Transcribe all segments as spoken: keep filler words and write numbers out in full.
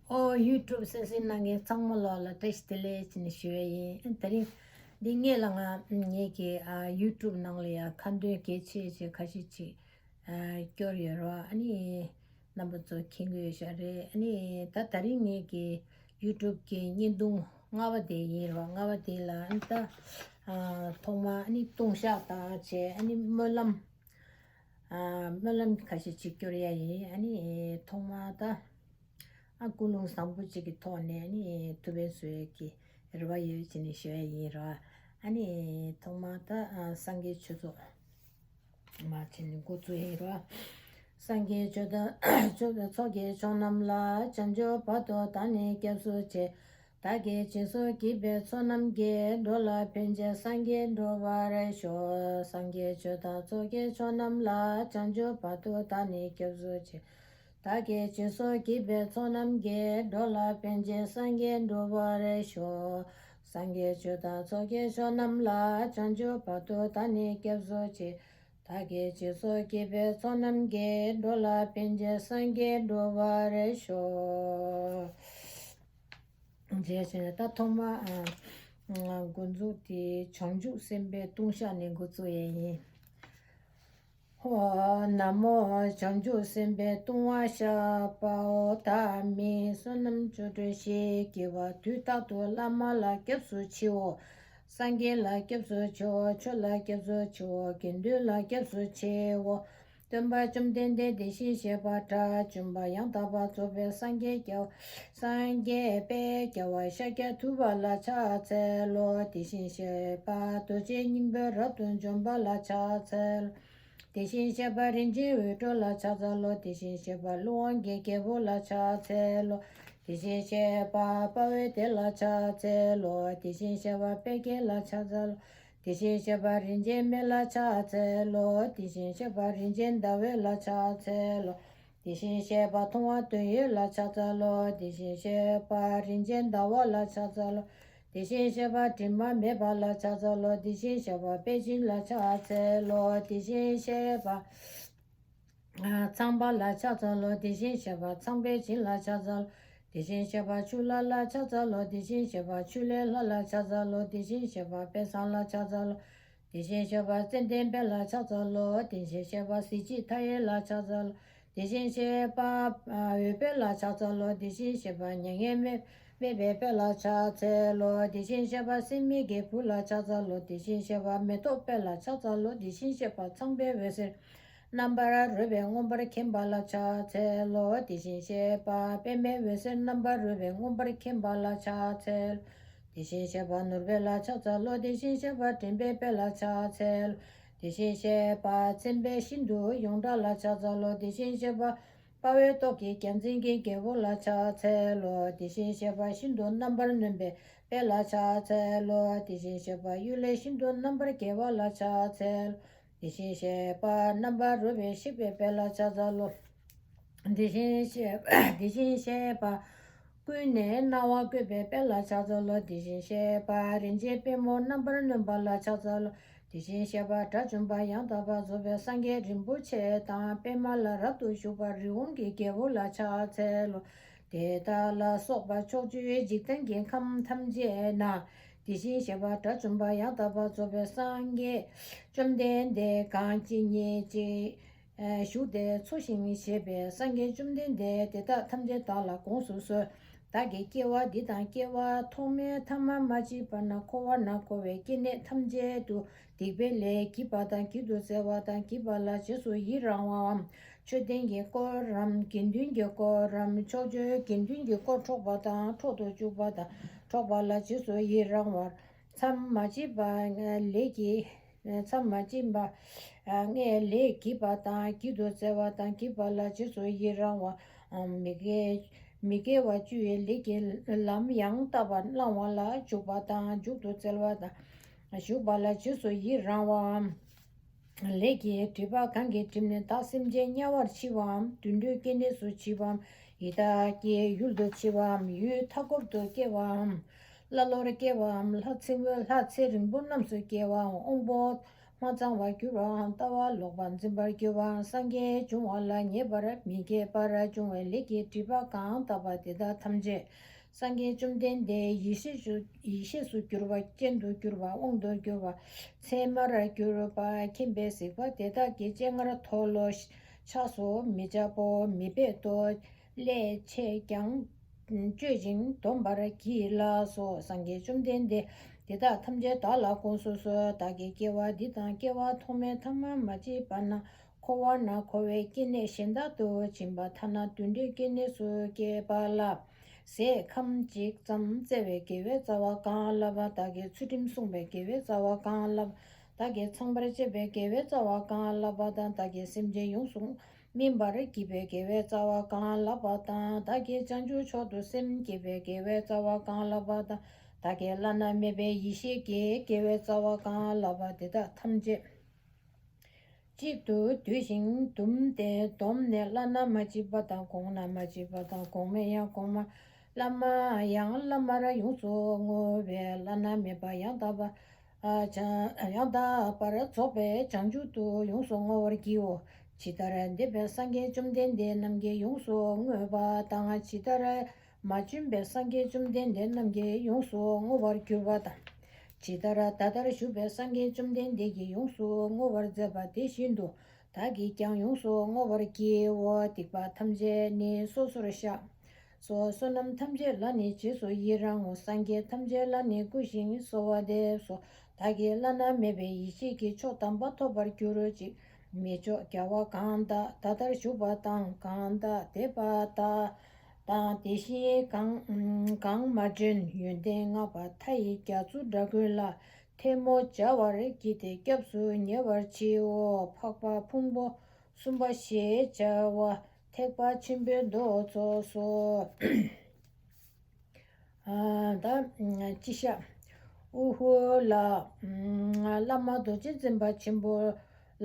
ཨོ་ཡུ་ཊུབ་གསན་གཟིགས་གནང་མཁན་ཚང་མ་ལོག་ལ་བཀྲ་ཤིས་བདེ་ལེགས་ཅེས་ནས་ཞུ་ཡས་ཡིན། དེ་རིང་འདི་ངེད་ལ་ང་ངེད་ཀྱི་ཨ་ཡུ་ཊུབ་ནང་ལ་ཡ་ཁ་འདོན་གལ་ཆེ་ཆེ་ཁ་ཤས་ཅིག་ཨ་སྐྱོར་ཡོད་རོགས། ཨ་ནི་རྣམ་པ་ཚོ་མཁྱེན་གྱི་ཡོད་ཤག་རེད། ཨ་ནི་ད་དེ་རིང་ངེད་ཀྱི་ཡུ་ཊུབ་ཀྱི་བརྙན་ཐུང་ལྔ་པ་དེ་ཡིན་རོགས། ལྔ་པ་དེ་ལ་ཨ་ནི་ད་ཨ་ཐོག་མ་ཨ་ནི་ལྟུང་བཤགས་དང་བཅས་ཨ་ནི་སྨོན་ལམ། ཨ་སྨོན་ལམ་ཁ་ཤས་ཅིག་སྐྱོར་ཡ་ཡིན། ཨ་ནི་ཐོག་མ་ད་ཨ་ཀུན་སློང་བཟང་པོ་ཅིག་གི་ཐོག་ནས་ཨ་ནི་ཐུགས་ཕན་གསོས་ཡས་ཀྱི་རེ་བ་ཡོད་ཅེས་ནས་ཞུ་ཡ་ཡིན་ར། ཨ་ནི་ཐོག་མ་ད་ཨ་སངས་རྒྱས་ཆོས་ཚོགས་མ་བྱས་ནས་འགོ་བཙུགས་ཡ་ཡིན་ར། སངས་རྒྱས་ཆོས་དང་ཆོས་དང་ཚོགས་ཀྱི་མཆོག་རྣམས་ལ། བྱང་ཆུབ་བར་དུ་བདག་ནི་སྐྱབས་སུ་མཆི། བདག་གིས་སྦྱིན་སོགས་བགྱིས་པའི་ཚོགས་རྣམས་ཀྱིས། འགྲོ་ལ་ཕན་ཕྱིར་སངས་རྒྱས་འགྲུབ་པར་ཤོག་སངས་རྒྱས་ཆོས་དང་ཚོགས་ཀྱི་མཆོག་རྣམས་ལ། བྱང་ཆུབ་བར་དུ་བདག་ནི་སྐྱབས་སུ་མཆི། བདག་གིས་སྦྱིན་སོགས་བགྱིས་པའི་ཚོགས་རྣམས་ཀྱིས། འགྲོ་ལ་ཕན་ཕྱིར་སངས་རྒྱས་འགྲུབ་པར་ཤོག་སངས་རྒྱས་ཆོས་དང་ཚོགས་ཀྱི་མཆོག་རྣམས་ལ། བྱང་ཆུབ་བར་དུ་བདག་ནི་སྐྱབས་སུ་མཆི། བདག་གིས་སྦྱིན་སོགས་བགྱིས་པའི་ཚོགས་རྣམས་ཀྱིས། འགྲོ་ལ་ཕན་ཕྱིར་སངས་རྒྱས་འགྲུབ་པར་ཤོག་རྗེས་སུ་ད་ཐོག་མ་ཨ་འགོ་འཛུགས་དེ་བྱང་ཆུབ་སེམས་དཔའི་ལྟུང་བཤགས་ནས་འགོ་བཙུགས་ཡས་ཡིན། ཧོ། ན་མོ་བྱང་ཆུབ་སེམས་དཔའི་ལྟུང་བ་བཤགས་པའོ། བདག་མིང་བསོད་ནམས་ཆོ་འཕྲུལ་ཞེས་བགྱི་བ། དུས་རྟག་ཏུ་བླ་མ་ལ་སྐྱབས་སུ་མཆིའོ། སངས་རྒྱས་ལ་སྐྱབས་སུ་མཆིའོ། ཆོས་ལ་སྐྱབས་སུ་མཆིའོ། དགེ་འདུན་ལ་སྐྱབས་སུ་མཆིའོ། སྟོན་པ་བཅོམ་ལྡན་འདས་དེ་བཞིན་གཤེགས་པ་དགྲ་བཅོམ་པ་ཡང་དག་པར་རྫོགས་པའི་སངས་རྒྱས་རྒྱལ་སངས་རྒྱས་དཔལ་རྒྱལ་བ་ཤཱཀྱ་ཐུབ་པ་ལ་ཕྱག་འཚལ་ལོ། དེ་བཞིན་གཤེགས་པ་རྡོ་རྗེ་སྙིང་པོས་རབ་ཏུ་འཇོམས་པ་ལ་ཕྱག་འཚལ་ལོ། དེ་བཞིན་གཤེགས་པ་རིན་ཆེན་འོད་འཕྲོ་ལ་ཕྱག་འཚལ་ལོ། དེ་བཞིན་གཤེགས་པ་ཀླུ་དབང་གི་རྒྱལ་པོ་ལ་ཕྱག་འཚལ་ལོ། དེ་བཞིན་གཤེགས་པ་དཔའ་བོའི་སྡེ་ལ་ཕྱག་འཚལ་ལོ། དེ་བཞིན་གཤེགས་པ་དཔལ་དགྱེས་ལ་ཕྱག་འཚལ་ལོ། དེ་བཞིན་གཤེགས་པ་རིན་ཆེན་མེ་ལ་ཕྱག་འཚལ་ལོ། དེ་བཞིན་གཤེགས་པ་རིན་ཆེན་ཟླ་འོད་ལ་ཕྱག་འཚལ་ལོ། དེ་བཞིན་གཤེགས་པ་མཐོང་བ་དོན་ཡོད་ལ་ཕྱག་འཚལ་ལོ། དེ་བཞིན་གཤེགས་པ་རིན་ཆེན་ཟླ་བ་ལ་ཕྱག་འཚལ་ལོ། དེ་བཞིན་གཤེགས་པ་དྲི་མ་མེད་པ་ལ་ཕྱག་འཚལ་ལོ། དེ་བཞིན་གཤེགས་པ་དཔལ་སྦྱིན་ལ་ཕྱག་འཚལ་ལོ། དེ་བཞིན་གཤེགས་པ་ཚངས་པ་ལ་ཕྱག་འཚལ་ལོ། དེ་བཞིན་གཤེགས་པ་ཚངས་པས་བྱིན་ལ་ཕྱག་འཚལ་ལོ། དེ་བཞིན་གཤེགས་པ་ཆུ་ལྷ་ལ་ཕྱག་འཚལ་ལོ། དེ་བཞིན་གཤེགས་པ་ཆུ་ལྷའི་ལྷ་ལ་ཕྱག་འཚལ་ལོ། དེ་བཞིན་གཤེགས་པ་དཔལ་བཟང་ལ་ཕྱག་འཚལ་ལོ། དེ་བཞིན་གཤེགས་པ་ཙནྡན་དཔལ་ལ་ཕྱག་འཚལ་ལོ། དེ་བཞིན་གཤེགས་པ་གཟི་བརྗིད་མཐའ་ཡས་ལ་ཕྱག་འཚལ་ལོ། དེ་བཞིན་གཤེགས་པ་འོད་དཔལ་ལ་ཕྱག་འཚལ་ལོ། དེ་བཞིན་གཤེགས་པ་མྱ་ངན་མེད་མེད་པའི་དཔལ་ལ་ཕྱག་འཚལ་ལོ། དེ་བཞིན་གཤེགས་པ་སྲེད་མེད་ཀྱི་བུ་ལ་ཕྱག་འཚལ་ལོ། དེ་བཞིན་གཤེགས་པ་མེ་ཏོག་དཔལ་ལ་ཕྱག་འཚལ་ལོ། དེ་བཞིན་གཤེགས་པ་ཚངས་པའི་འོད་ཟེར་རྣམ་པར་རོལ་པས་མངོན་པར་མཁྱེན་པ་ལ་ཕྱག་འཚལ་ལོ། དེ་བཞིན་གཤེགས་པ་པདྨའི་འོད་ཟེར་རྣམ་པར་རོལ་པས་མངོན་པར་མཁྱེན་པ་ལ་ཕྱག་འཚལ་ལོ། དེ་བཞིན་གཤེགས་པ་ནོར་དཔལ་ལ་ཕྱག་འཚལ་ལོ། དེ་བཞིན་གཤེགས་པ་འདྲེན་པའི་དཔལ་ལ་ཕྱག་འཚལ་ལོ། དེ་བཞིན་གཤེགས་པ་མཚན་དཔལ་ཤིན་ཏུ་ཡོངས་གྲགས་ལ་ཕྱག་འཚལ་ལོ། དེ་བཞིན་གཤེགས་པ་དཔའ་བོའི་ཏོག་གི་རྒྱལ་མཚན་གྱི་རྒྱལ་པོ་ལ་ཕྱག་འཚལ་ལོ། དེ་བཞིན་གཤེགས་པ་ཤིན་ཏུ་རྣམ་པར་གནོན་པའི་དཔལ་ལ་ཕྱག་འཚལ་ལོ། དེ་བཞིན་གཤེགས་པ་གཡུལ་ལས་ཤིན་ཏུ་རྣམ་པར་རྒྱལ་བ་ལ་ཕྱག་འཚལ་ལོ། དེ་བཞིན་གཤེགས་པ་རྣམ་པར་རོལ་པའི་གཤེགས་པའི་དཔལ་ལ་ཕྱག་འཚལ་ལོ། དེ་བཞིན་གཤེགས་དེ་བཞིན་གཤེགས་པ་ཀུན་ནས་སྣང་བ་བཀོད་པའི་དཔལ་ལ་ཕྱག་འཚལ་ལོ། དེ་བཞིན་གཤེགས་པ་རིན་ཆེན་པད་མོ་རྣམ་པར་གནོན་པ་ལ་ཕྱག་འཚལ་ལོ། དེ་བཞིན་གཤེགས་པ་དགྲ་བཅོམ་པ་ཡང་དག་པར་རྫོགས་པའི་སངས་རྒྱས་རིན་པོ་ཆེ་དང་པདྨ་ལ་རབ་ཏུ་བཞུགས་པ་རི་བོང་གི་རྒྱལ་པོ་ལ་ཕྱག་འཚལ་ལོ། དེ་དག་ལ་སོགས་པ་ཕྱོགས་བཅུའི་འཇིག་རྟེན་གྱི་ཁམས་ཐམས་ཅད་ན། དེ་བཞིན་གཤེགས་པ་དགྲ་བཅོམ་པ་ཡང་དག་པར་རྫོགས་པའི་སངས་རྒྱས་བཅོམ་ལྡན་འདས་གང་ཇི་སྙེད་ཅིག་བཞུགས་ཏེ་འཚོ་ཞིང་གཞེས་པའི་སངས་རྒྱས་བཅོམ་ལྡན་འདས་དེ་དག་ཐམས་ཅད་བདག་ལ་དགོངས་སུ་གསོལ། བདག་གིས་སྐྱེ་བ་འདི་དང་སྐྱེ་བ་ཐོག་མའི་ཐ་མ་མ་མཆིས་པ་ན་འཁོར་བ་ན་འཁོར་བའི་སྐྱེ་གནས་ཐམས་ཅད་དུ་སྡིག་པའི་ལས་བགྱིས་པ་དང་བགྱིད་དུ་སྩལ་བ་དང་བགྱིས་པ་ལ་རྗེས་སུ་ཡི་རང་བའམ། མཆོད་རྟེན་གྱི་དཀོར་རམ། དགེ་འདུན་གྱི་དཀོར་རམ། ཕྱོགས་བཅུའི་དགེ་འདུན་གྱི་དཀོར་འཕྲོག་པ་དང་འཕྲོག་ཏུ་བཅུག་པ་དང་འཕྲོག་པ་ལ་རྗེས་སུ་ཡི་རང་བར། མཚམས་མ་མཆིས་པ་ལས་ཀྱི་མཚམས་མ་མཆིས་པ་ལྔའི་ལས་བགྱིས་པ་དང་བགྱིད་དུ་སྩལ་བ་དང་བགྱིས་པ་ལ་རྗེས་སུ་ཡི་རང་བའམ། མི་དགེ་མི་དགེ་བ་བཅུའི་ལས་ཀྱི་ལམ་ཡང་དག་པར་བླང་བ་ལ་འཇུག་པ་དང་འཇུག་ཏུ་སྩལ་བ་དང་ཞུགས་པ་ལ་རྗེས་སུ་ཡི་རང་བའམ། ལས་ཀྱི་སྒྲིབ་པ་གང་གིས་བསྒྲིབས་ནས་བདག་སེམས་ཅན་དམྱལ་བར་མཆི་བའམ། དུད་འགྲོའི་སྐྱེ་གནས་སུ་མཆི་བའམ། ཡི་དྭགས་ཀྱི་ཡུལ་དུ་མཆི་བའམ། ཡུལ་མཐའ་འཁོབ་ཏུ་སྐྱེ་བའམ། ཀླ་ཀློར་སྐྱེ་བའམ། ལྷ་ཚེ་བོ་ལྷ་ཚེ་རིང་པོ་རྣམས་སུ་སྐྱེ་བའམ། དབང་པོ་ མ་ཚང་བར་འགྱུར་བའམ་ལྟ་བ་ལོག་པར་འཛིན་པར་འགྱུར་བའམ་སངས་རྒྱས་འབྱུང་བ་ལ་ཉེས་པར་མི་སྐྱེད་པར་འབྱུང་བའི་ལས་ཀྱི་སྒྲིབ་པ་གང་དག་པ་དེ་དག་ཐམས་ཅད་སངས་རྒྱས་བཅོམ་ལྡན་འདས་ཡེ་ཤེས་སུ་ཡེ་ཤེས་སུ་གྱུར་པ་སྤྱན་དུ་གྱུར་པ་དབང་དུ་གྱུར་པ་མཚན་མར་གྱུར་པ་མཁྱེན་པས་གཟིགས་པ་དེ་དག་གི་སྤྱན་སྔར་མཐོལ་ལོ། ཕྱག་སོགས་མི་འཆབ་བོ་མི་འབད་དོ། སླད་ཆེས་ཀྱང་། བཅོས་ཤིང་སྡོམ་པར་གྱིས་ལགས་སོ། སངས་རྒྱས་བཅོམ་ལྡན་འདས་དེ་དག་ཐམས་ཅད་བདག་ལ་དགོངས་སུ་གསོལ། བདག་གིས་སྐྱེ་བ་འདི་དང་སྐྱེ་བ་ཐོག་མའི་ཐ་མ་མ་མཆིས་པ་ན་འཁོར་བ་ན་འཁོར་བའི་སྐྱེ་གནས་གཞན་དག་ཏུ་ཕྱིན་པ་ཐ་ན་དུད་འགྲོའི་སྐྱེ་གནས་སུ་སྐྱེས་པ་ལ། ཟས་ཁམ་གཅིག་ཙམ་བཙལ་བའི་དགེ་བའི་རྩ་བ་གང་བསླབ་པ། བདག་གིས་ཚུལ་ཁྲིམས་བསྲུངས་པའི་དགེ་བའི་རྩ་བ་གང་བསླབ་པ། བདག་གིས་ཚངས་པར་སྤྱད་པའི་དགེ་བའི་རྩ་བ་གང་བསླབ་པ་དང་། བདག་གིས་སེམས་ཅན་ཡོངས་སུ་སྨིན་པར་བགྱིས་པའི་དགེ་བའི་རྩ་བ་གང་བསླབ་པ་དང་། བདག་གིས་བྱང་ཆུབ་མཆོག་ཏུ་སེམས་བསྐྱེད་པའི་དགེ་བའི་རྩ་བ་གང་བསླབ་པ་དང་། བདག་གིས་བླ་ན་མེད་པའི་ཡེ་ཤེས་ཀྱི་དགེ་བའི་རྩ་བ་གང་བསླབ་པ་དེ་དག་ཐམས་ཅད་གཅིག་ཏུ་བསྡུས་ཤིང་བཟླུམས་ཏེ་བསྡོམས་ནས་བླ་ན་མ་མཆིས་པ་དང་གོང་ན་མ་མཆིས་པ་དང་གོང་མའི་ཡང་གོང་མ། བླ་མ་ཡང་བླ་མར་ཡོངས་སུ་བསྔོ་བས་བླ་ན་མེད་པ་ཡང་དག་པ། ཨ་བྱང་ཡང་དག་པར་རྫོགས་པའི་བྱང་ཆུབ་ཏུ་ཡོངས་སུ་བསྔོ་བར་བགྱིའོ། ཇི་ལྟར་འདས་པའི་སངས་རྒྱས་བཅོམ་ལྡན་འདས་རྣམས་ཀྱིས་ཡོངས་སུ་བསྔོས་པ་དང་། ཇི་ལྟར་མ་བྱོན་པའི་སངས་རྒྱས་བཅོམ་ལྡན་འདས་རྣམས་ཀྱིས་ཡོངས་སུ་བསྔོ་བར་གྱུར་པ་དང་། ཇི་ལྟར་ད་ལྟར་བཞུགས་པའི་སངས་རྒྱས་བཅོམ་ལྡན་འདས་ཀྱིས་ཡོངས་སུ་བསྔོ་བར་མཛད་པ་དེ་བཞིན་དུ་བདག་གིས་ཀྱང་ཡོངས་སུ་བསྔོ་བར་བགྱིའོ། སྡིག་པ་ཐམས་ཅད་ནི་སོ་སོར་བཤགས་སོ། བསོད་ནམས་ཐམས་ཅད་ལ་ནི་རྗེས་སུ་ཡི་རང་ངོ་། སངས་རྒྱས་ཐམས་ཅད་ལ་ནི་བསྐུལ་ཞིང་གསོལ་བ་འདེབས་སོ། བདག་གིས་བླ་ན་མེད་པའི་ཡེ་ཤེས་ཀྱི་མཆོག་དམ་པ་ཐོབ་པར་འགྱུར་ཅིག། མི་མཆོག་རྒྱལ་བ་གང་དག་ད་ལྟར་བཞུགས་པ་དང་གང་དག་འདས་པ་དག་དང་དེ་བཞིན་གང་གང་མ་བྱོན་ཡོན་ཏན་བསྔགས་པ་མཐའ་ཡས་རྒྱ་མཚོ་འདྲ་ཀུན་ལ་ཐལ་མོ་སྦྱར་བར་བགྱིས་ཏེ་སྐྱབས་སུ་ཉེ་བར་མཆིའོ། འཕགས་པ་ཕུང་པོ་གསུམ་པ་ཞེས་བྱ་བ་ཐེག་པ་ཆེན་པོའི་མདོ་རྫོགས་སོ། ད་ཅི་ཤ། ཨུ་ཧུ་ལ། བླ་མ་རྡོ་རྗེ་འཛིན་པ་ཆེན་པོ་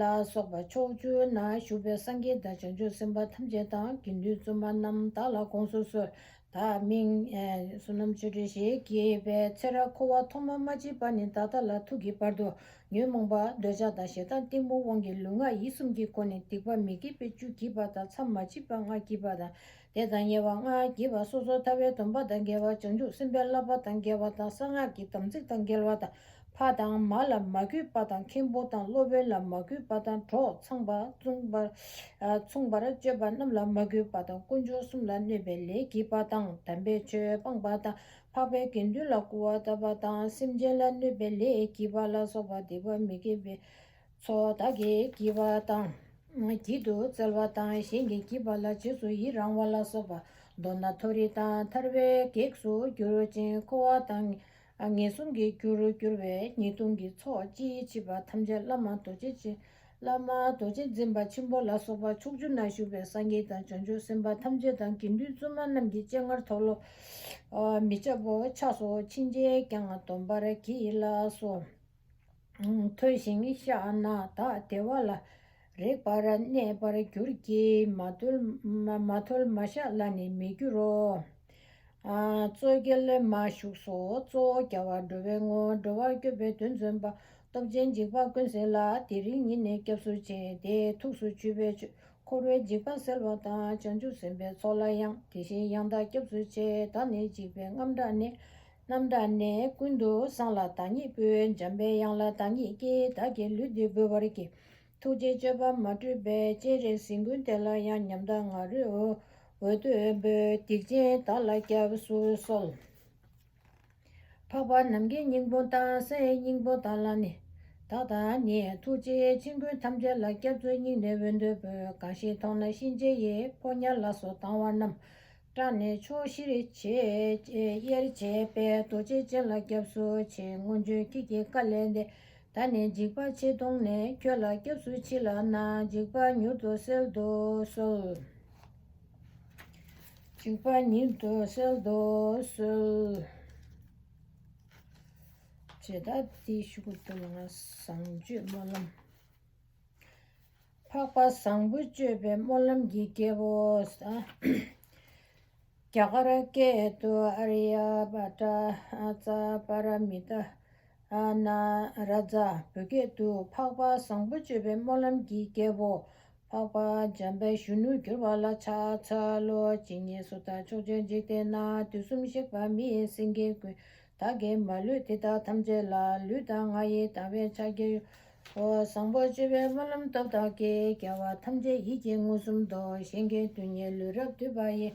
ལ་སོགས་པ་ཕྱོགས་བཅུ་ན་བཞུགས་པའི་སངས་རྒྱས་དང་བྱང་ཆུབ་སེམས་དཔའ་ཐམས་ཅད་དང་དགེ་འདུན་བཙུན་མ་རྣམས་བདག་ལ་དགོངས་སུ་གསོལ། ད་མིང་། བསོད་ནམས་ཆོས་སྒྲོན་ཞེས་བགྱིས་པའི་ཚེ་རབས་འཁོར་བ་ཐོག་མ་མ་མཆིས་པ་ནས་ད་ལྟ་ལ་ཐུག་གི་བར་དུ་ཉོན་མོངས་པ་འདོད་ཆགས་དང་ཞེ་སྡང་གཏི་མུག་དབང་གིས་ལུས་ངག་ཡིད་གསུམ་གྱི་སྒོ་ནས་སྡིག་པ་མི་དགེ་བ་བཅུ་བགྱིས་པ་དང་མཚམས་མ་མཆིས་པ་ལྔ་བགྱིས་པ་དང་། དེ་དང་ཉེ་བ་ལྔ་བགྱིས་པ་སོ་སོར་ཐར་པའི་སྡོམ་པ་དང་འགལ་བ་བྱང་ཆུབ་སེམས་དཔའི་བསླབ་པ་དང་འགལ་བ་དང་གསང་སྔགས་ཀྱི་དམ་ཚིག་དང་འགལ་བ་དང་། ཕ་དང་མ་ལ་མ་གུས་པ་དང་མཁན་པོ་དང་སློབ་དཔོན་ལ་མ་གུས་པ་དང་གྲོགས་ཚངས་པ་མཚུངས་པར་མཚུངས་པར་སྤྱོད་པ་རྣམས་ལ་མ་གུས་པ་དང་དཀོན་མཆོག་གསུམ་ལ་གནོད་པའི་ལས་བགྱིས་པ་དང་དམ་པའི་ཆོས་སྤངས་པ་དང་འཕགས་པའི་དགེ་འདུན་ལ་སྐུར་བ་བཏབ་པ་དང་སེམས་ཅན་ལ་གནོད་པའི་ལས་བགྱིས་པ་ལ་སོགས་པ་སྡིག་པ་མི་དགེ་བའི་ཚོགས་བདག་གིས་བགྱིས་པ་དང་། བགྱིད་དུ་སྩལ་བ་དང་གཞན་གྱིས་བགྱིས་པ་ལ་རྗེས་སུ་ཡི་རང་བ་ལ་སོགས་པ་མདོར་ན་མཐོ་རིས་དང་ཐར་པའི་གེགས་སུ་གྱུར་ཅིང་འཁོར་བ་དང་ངན་སོང་གི་རྒྱུར་གྱུར་པའི་ཉེས་ལྟུང་གི་ཚོགས་ཅི་མཆིས་པ་ཐམས་ཅད་བླ་མ་རྡོ་རྗེ་ཅན། བླ་མ་རྡོ་རྗེ་འཛིན་པ་ཆེན་པོ་ལ་སོགས་པ་ཕྱོགས་བཅུ་ན་བཞུགས་པའི་སངས་རྒྱས་དང་བྱང་ཆུབ་སེམས་དཔའ་ཐམས་ཅད་དང་དགེ་འདུན་བཙུན་མ་རྣམས་ཀྱི་སྤྱན་སྔར་མཐོལ་ལོ། མི་འཆབ་བོ་ཕྱག་སོགས་ཕྱིན་ཆད་ཀྱང་སྡོམ་པར་བགྱིས་ལགས་སོ། མཐོལ་ཞིང་བཤགས་ན་བདག་བདེ་བ་ལ། རེག་པར་གནས་པར་འགྱུར་གྱི། མ་མཐོལ་མ་མཐོལ་མ་བཤགས་ལ་ནི་མི་འགྱུར་རོ། གཙོ་རྒྱལ་མ་བཞུགས་སོ། གཙོ་བོ་རྒྱལ་བ་འགྲོ་བའི་དངོས། འགྲོ་བ་སྐྱོབ་པའི་དོན་མཛད་པ། སྟོབས་ཆེན་འཇིགས་པ་ཀུན་སེལ་ལ། དེ་རིང་ཉིད་ནས་སྐྱབས་སུ་མཆི། དེའི་ཐུགས་སུ་ཆུད་པས་ཆོས། འཁོར་བའི་འཇིགས་པ་སེལ་བ་དང་། བྱང་ཆུབ་སེམས་དཔའི་ཚོགས་ལ་ཡང་། དེ་བཞིན་ཡང་དག་སྐྱབས་སུ་མཆི། བདག་ནི་འཇིགས་པའི་རྔམ་དག་ནས། རྣམ་དག་ནས་ཀུན་ཏུ་བཟང་ལ་བདག་ཉིད་ཕུལ། འཇམ་པའི་དབྱངས་ལ་བདག་ཉིད་བསྐྱེད། བདག་གི་ལུས་འདི་འབུལ་བར་བགྱི། ཐུགས་རྗེའི་སྤྱོད་པ་མ་བསྒྲུབས་པས། སྤྱན་རས་གཟིགས་མགོན་དེ་ལ་ཡང་། ཉམས་དང་ང་རོས་འོ་འོད་བསྟོད་འབོད། སྡིག་ཅན་བདག་ལ་སྐྱབས་སུ་གསོལ། འཕགས་པ་ནམ་མཁའི་སྙིང་པོ་དང་། སའི་སྙིང་པོ་དག་ལ་ནི། བདག་དང་ནི་ཐུགས་རྗེའི་ཆེ་མགོན་ཐམས་ཅད་ལ། སྐྱབས་སུ་སྙིང་ནས་འོད་བསྟོད་འབོད། གང་ཞིག་མཐོང་ན་གཤིན་རྗེ་ཡི། ཕོ་ཉ་ལ་སོགས་སྡང་བ་རྣམས། སྐྲག་ནས་ཕྱོགས་བཞིར་བྱེར་བྱེར་བྱེར་བྱེར་བྱེར་བྱེར། རྡོ་རྗེ་ཅན་ལ་སྐྱབས་སུ་མཆི། སྔོན་བྱོན་ཁྱེད་ཀྱི་བཀའ་ལས་འདས། ད་ནི་འཇིགས་པ་ཆེ་གདོང་ནས། ཁྱོད་ལ་སྐྱབས་སུ་མཆི་ལགས་ན། འཇིགས་པ་མྱུར་དུ་སེལ་དུ་གསོལ། འཇིགས་པ་མྱུར་དུ་སེལ་དུ་གསོལ། ཇི་ལྟར་དེའི་ཤུགས་ཀྱིས་ང་བཟང་སྤྱོད་སྨོན་ལམ། འཕགས་པ་བཟང་པོ་སྤྱོད་པའི་སྨོན་ལམ་གྱི་རྒྱལ་པོ། རྒྱ་གར་སྐད་དུ། ཨཱརྱ་བྷ་ཏྲ་ཙ་པཱ་ར་མི་ཏཱ། ན་ར་ཛ། བོད་སྐད་དུ། འཕགས་པ་བཟང་པོ་སྤྱོད་པའི་སྨོན་ལམ་གྱི་རྒྱལ་པོ། འཕགས་པ་འཇམ་དཔལ་གཞོན་ནུར་གྱུར་པ་ལ་ཕྱག་འཚལ་ལོ། ཇི་སྙེད་སུ་དག་ཕྱོགས་བཅུའི་འཇིག་རྟེན་ན། དུས་གསུམ་གཤེགས་པ་མི་ཡི་སེང་གེ་ཀུན། བདག་གིས་མ་ལུས་དེ་དག་ཐམས་ཅད་ལ། ལུས་དང་ངག་ཡིད་དང་བས་ཕྱག་བགྱིའོ། བཟང་པོ་སྤྱོད་པའི་སྨོན་ལམ་སྟོབས་དག་གིས། རྒྱལ་བ་ཐམས་ཅད་ཡིད་ཀྱིས་མངོན་སུམ་དུ། གཞན་གྱི་དོན་གཉེར་ལུས་རབ་བཏུད་པ་ཡི།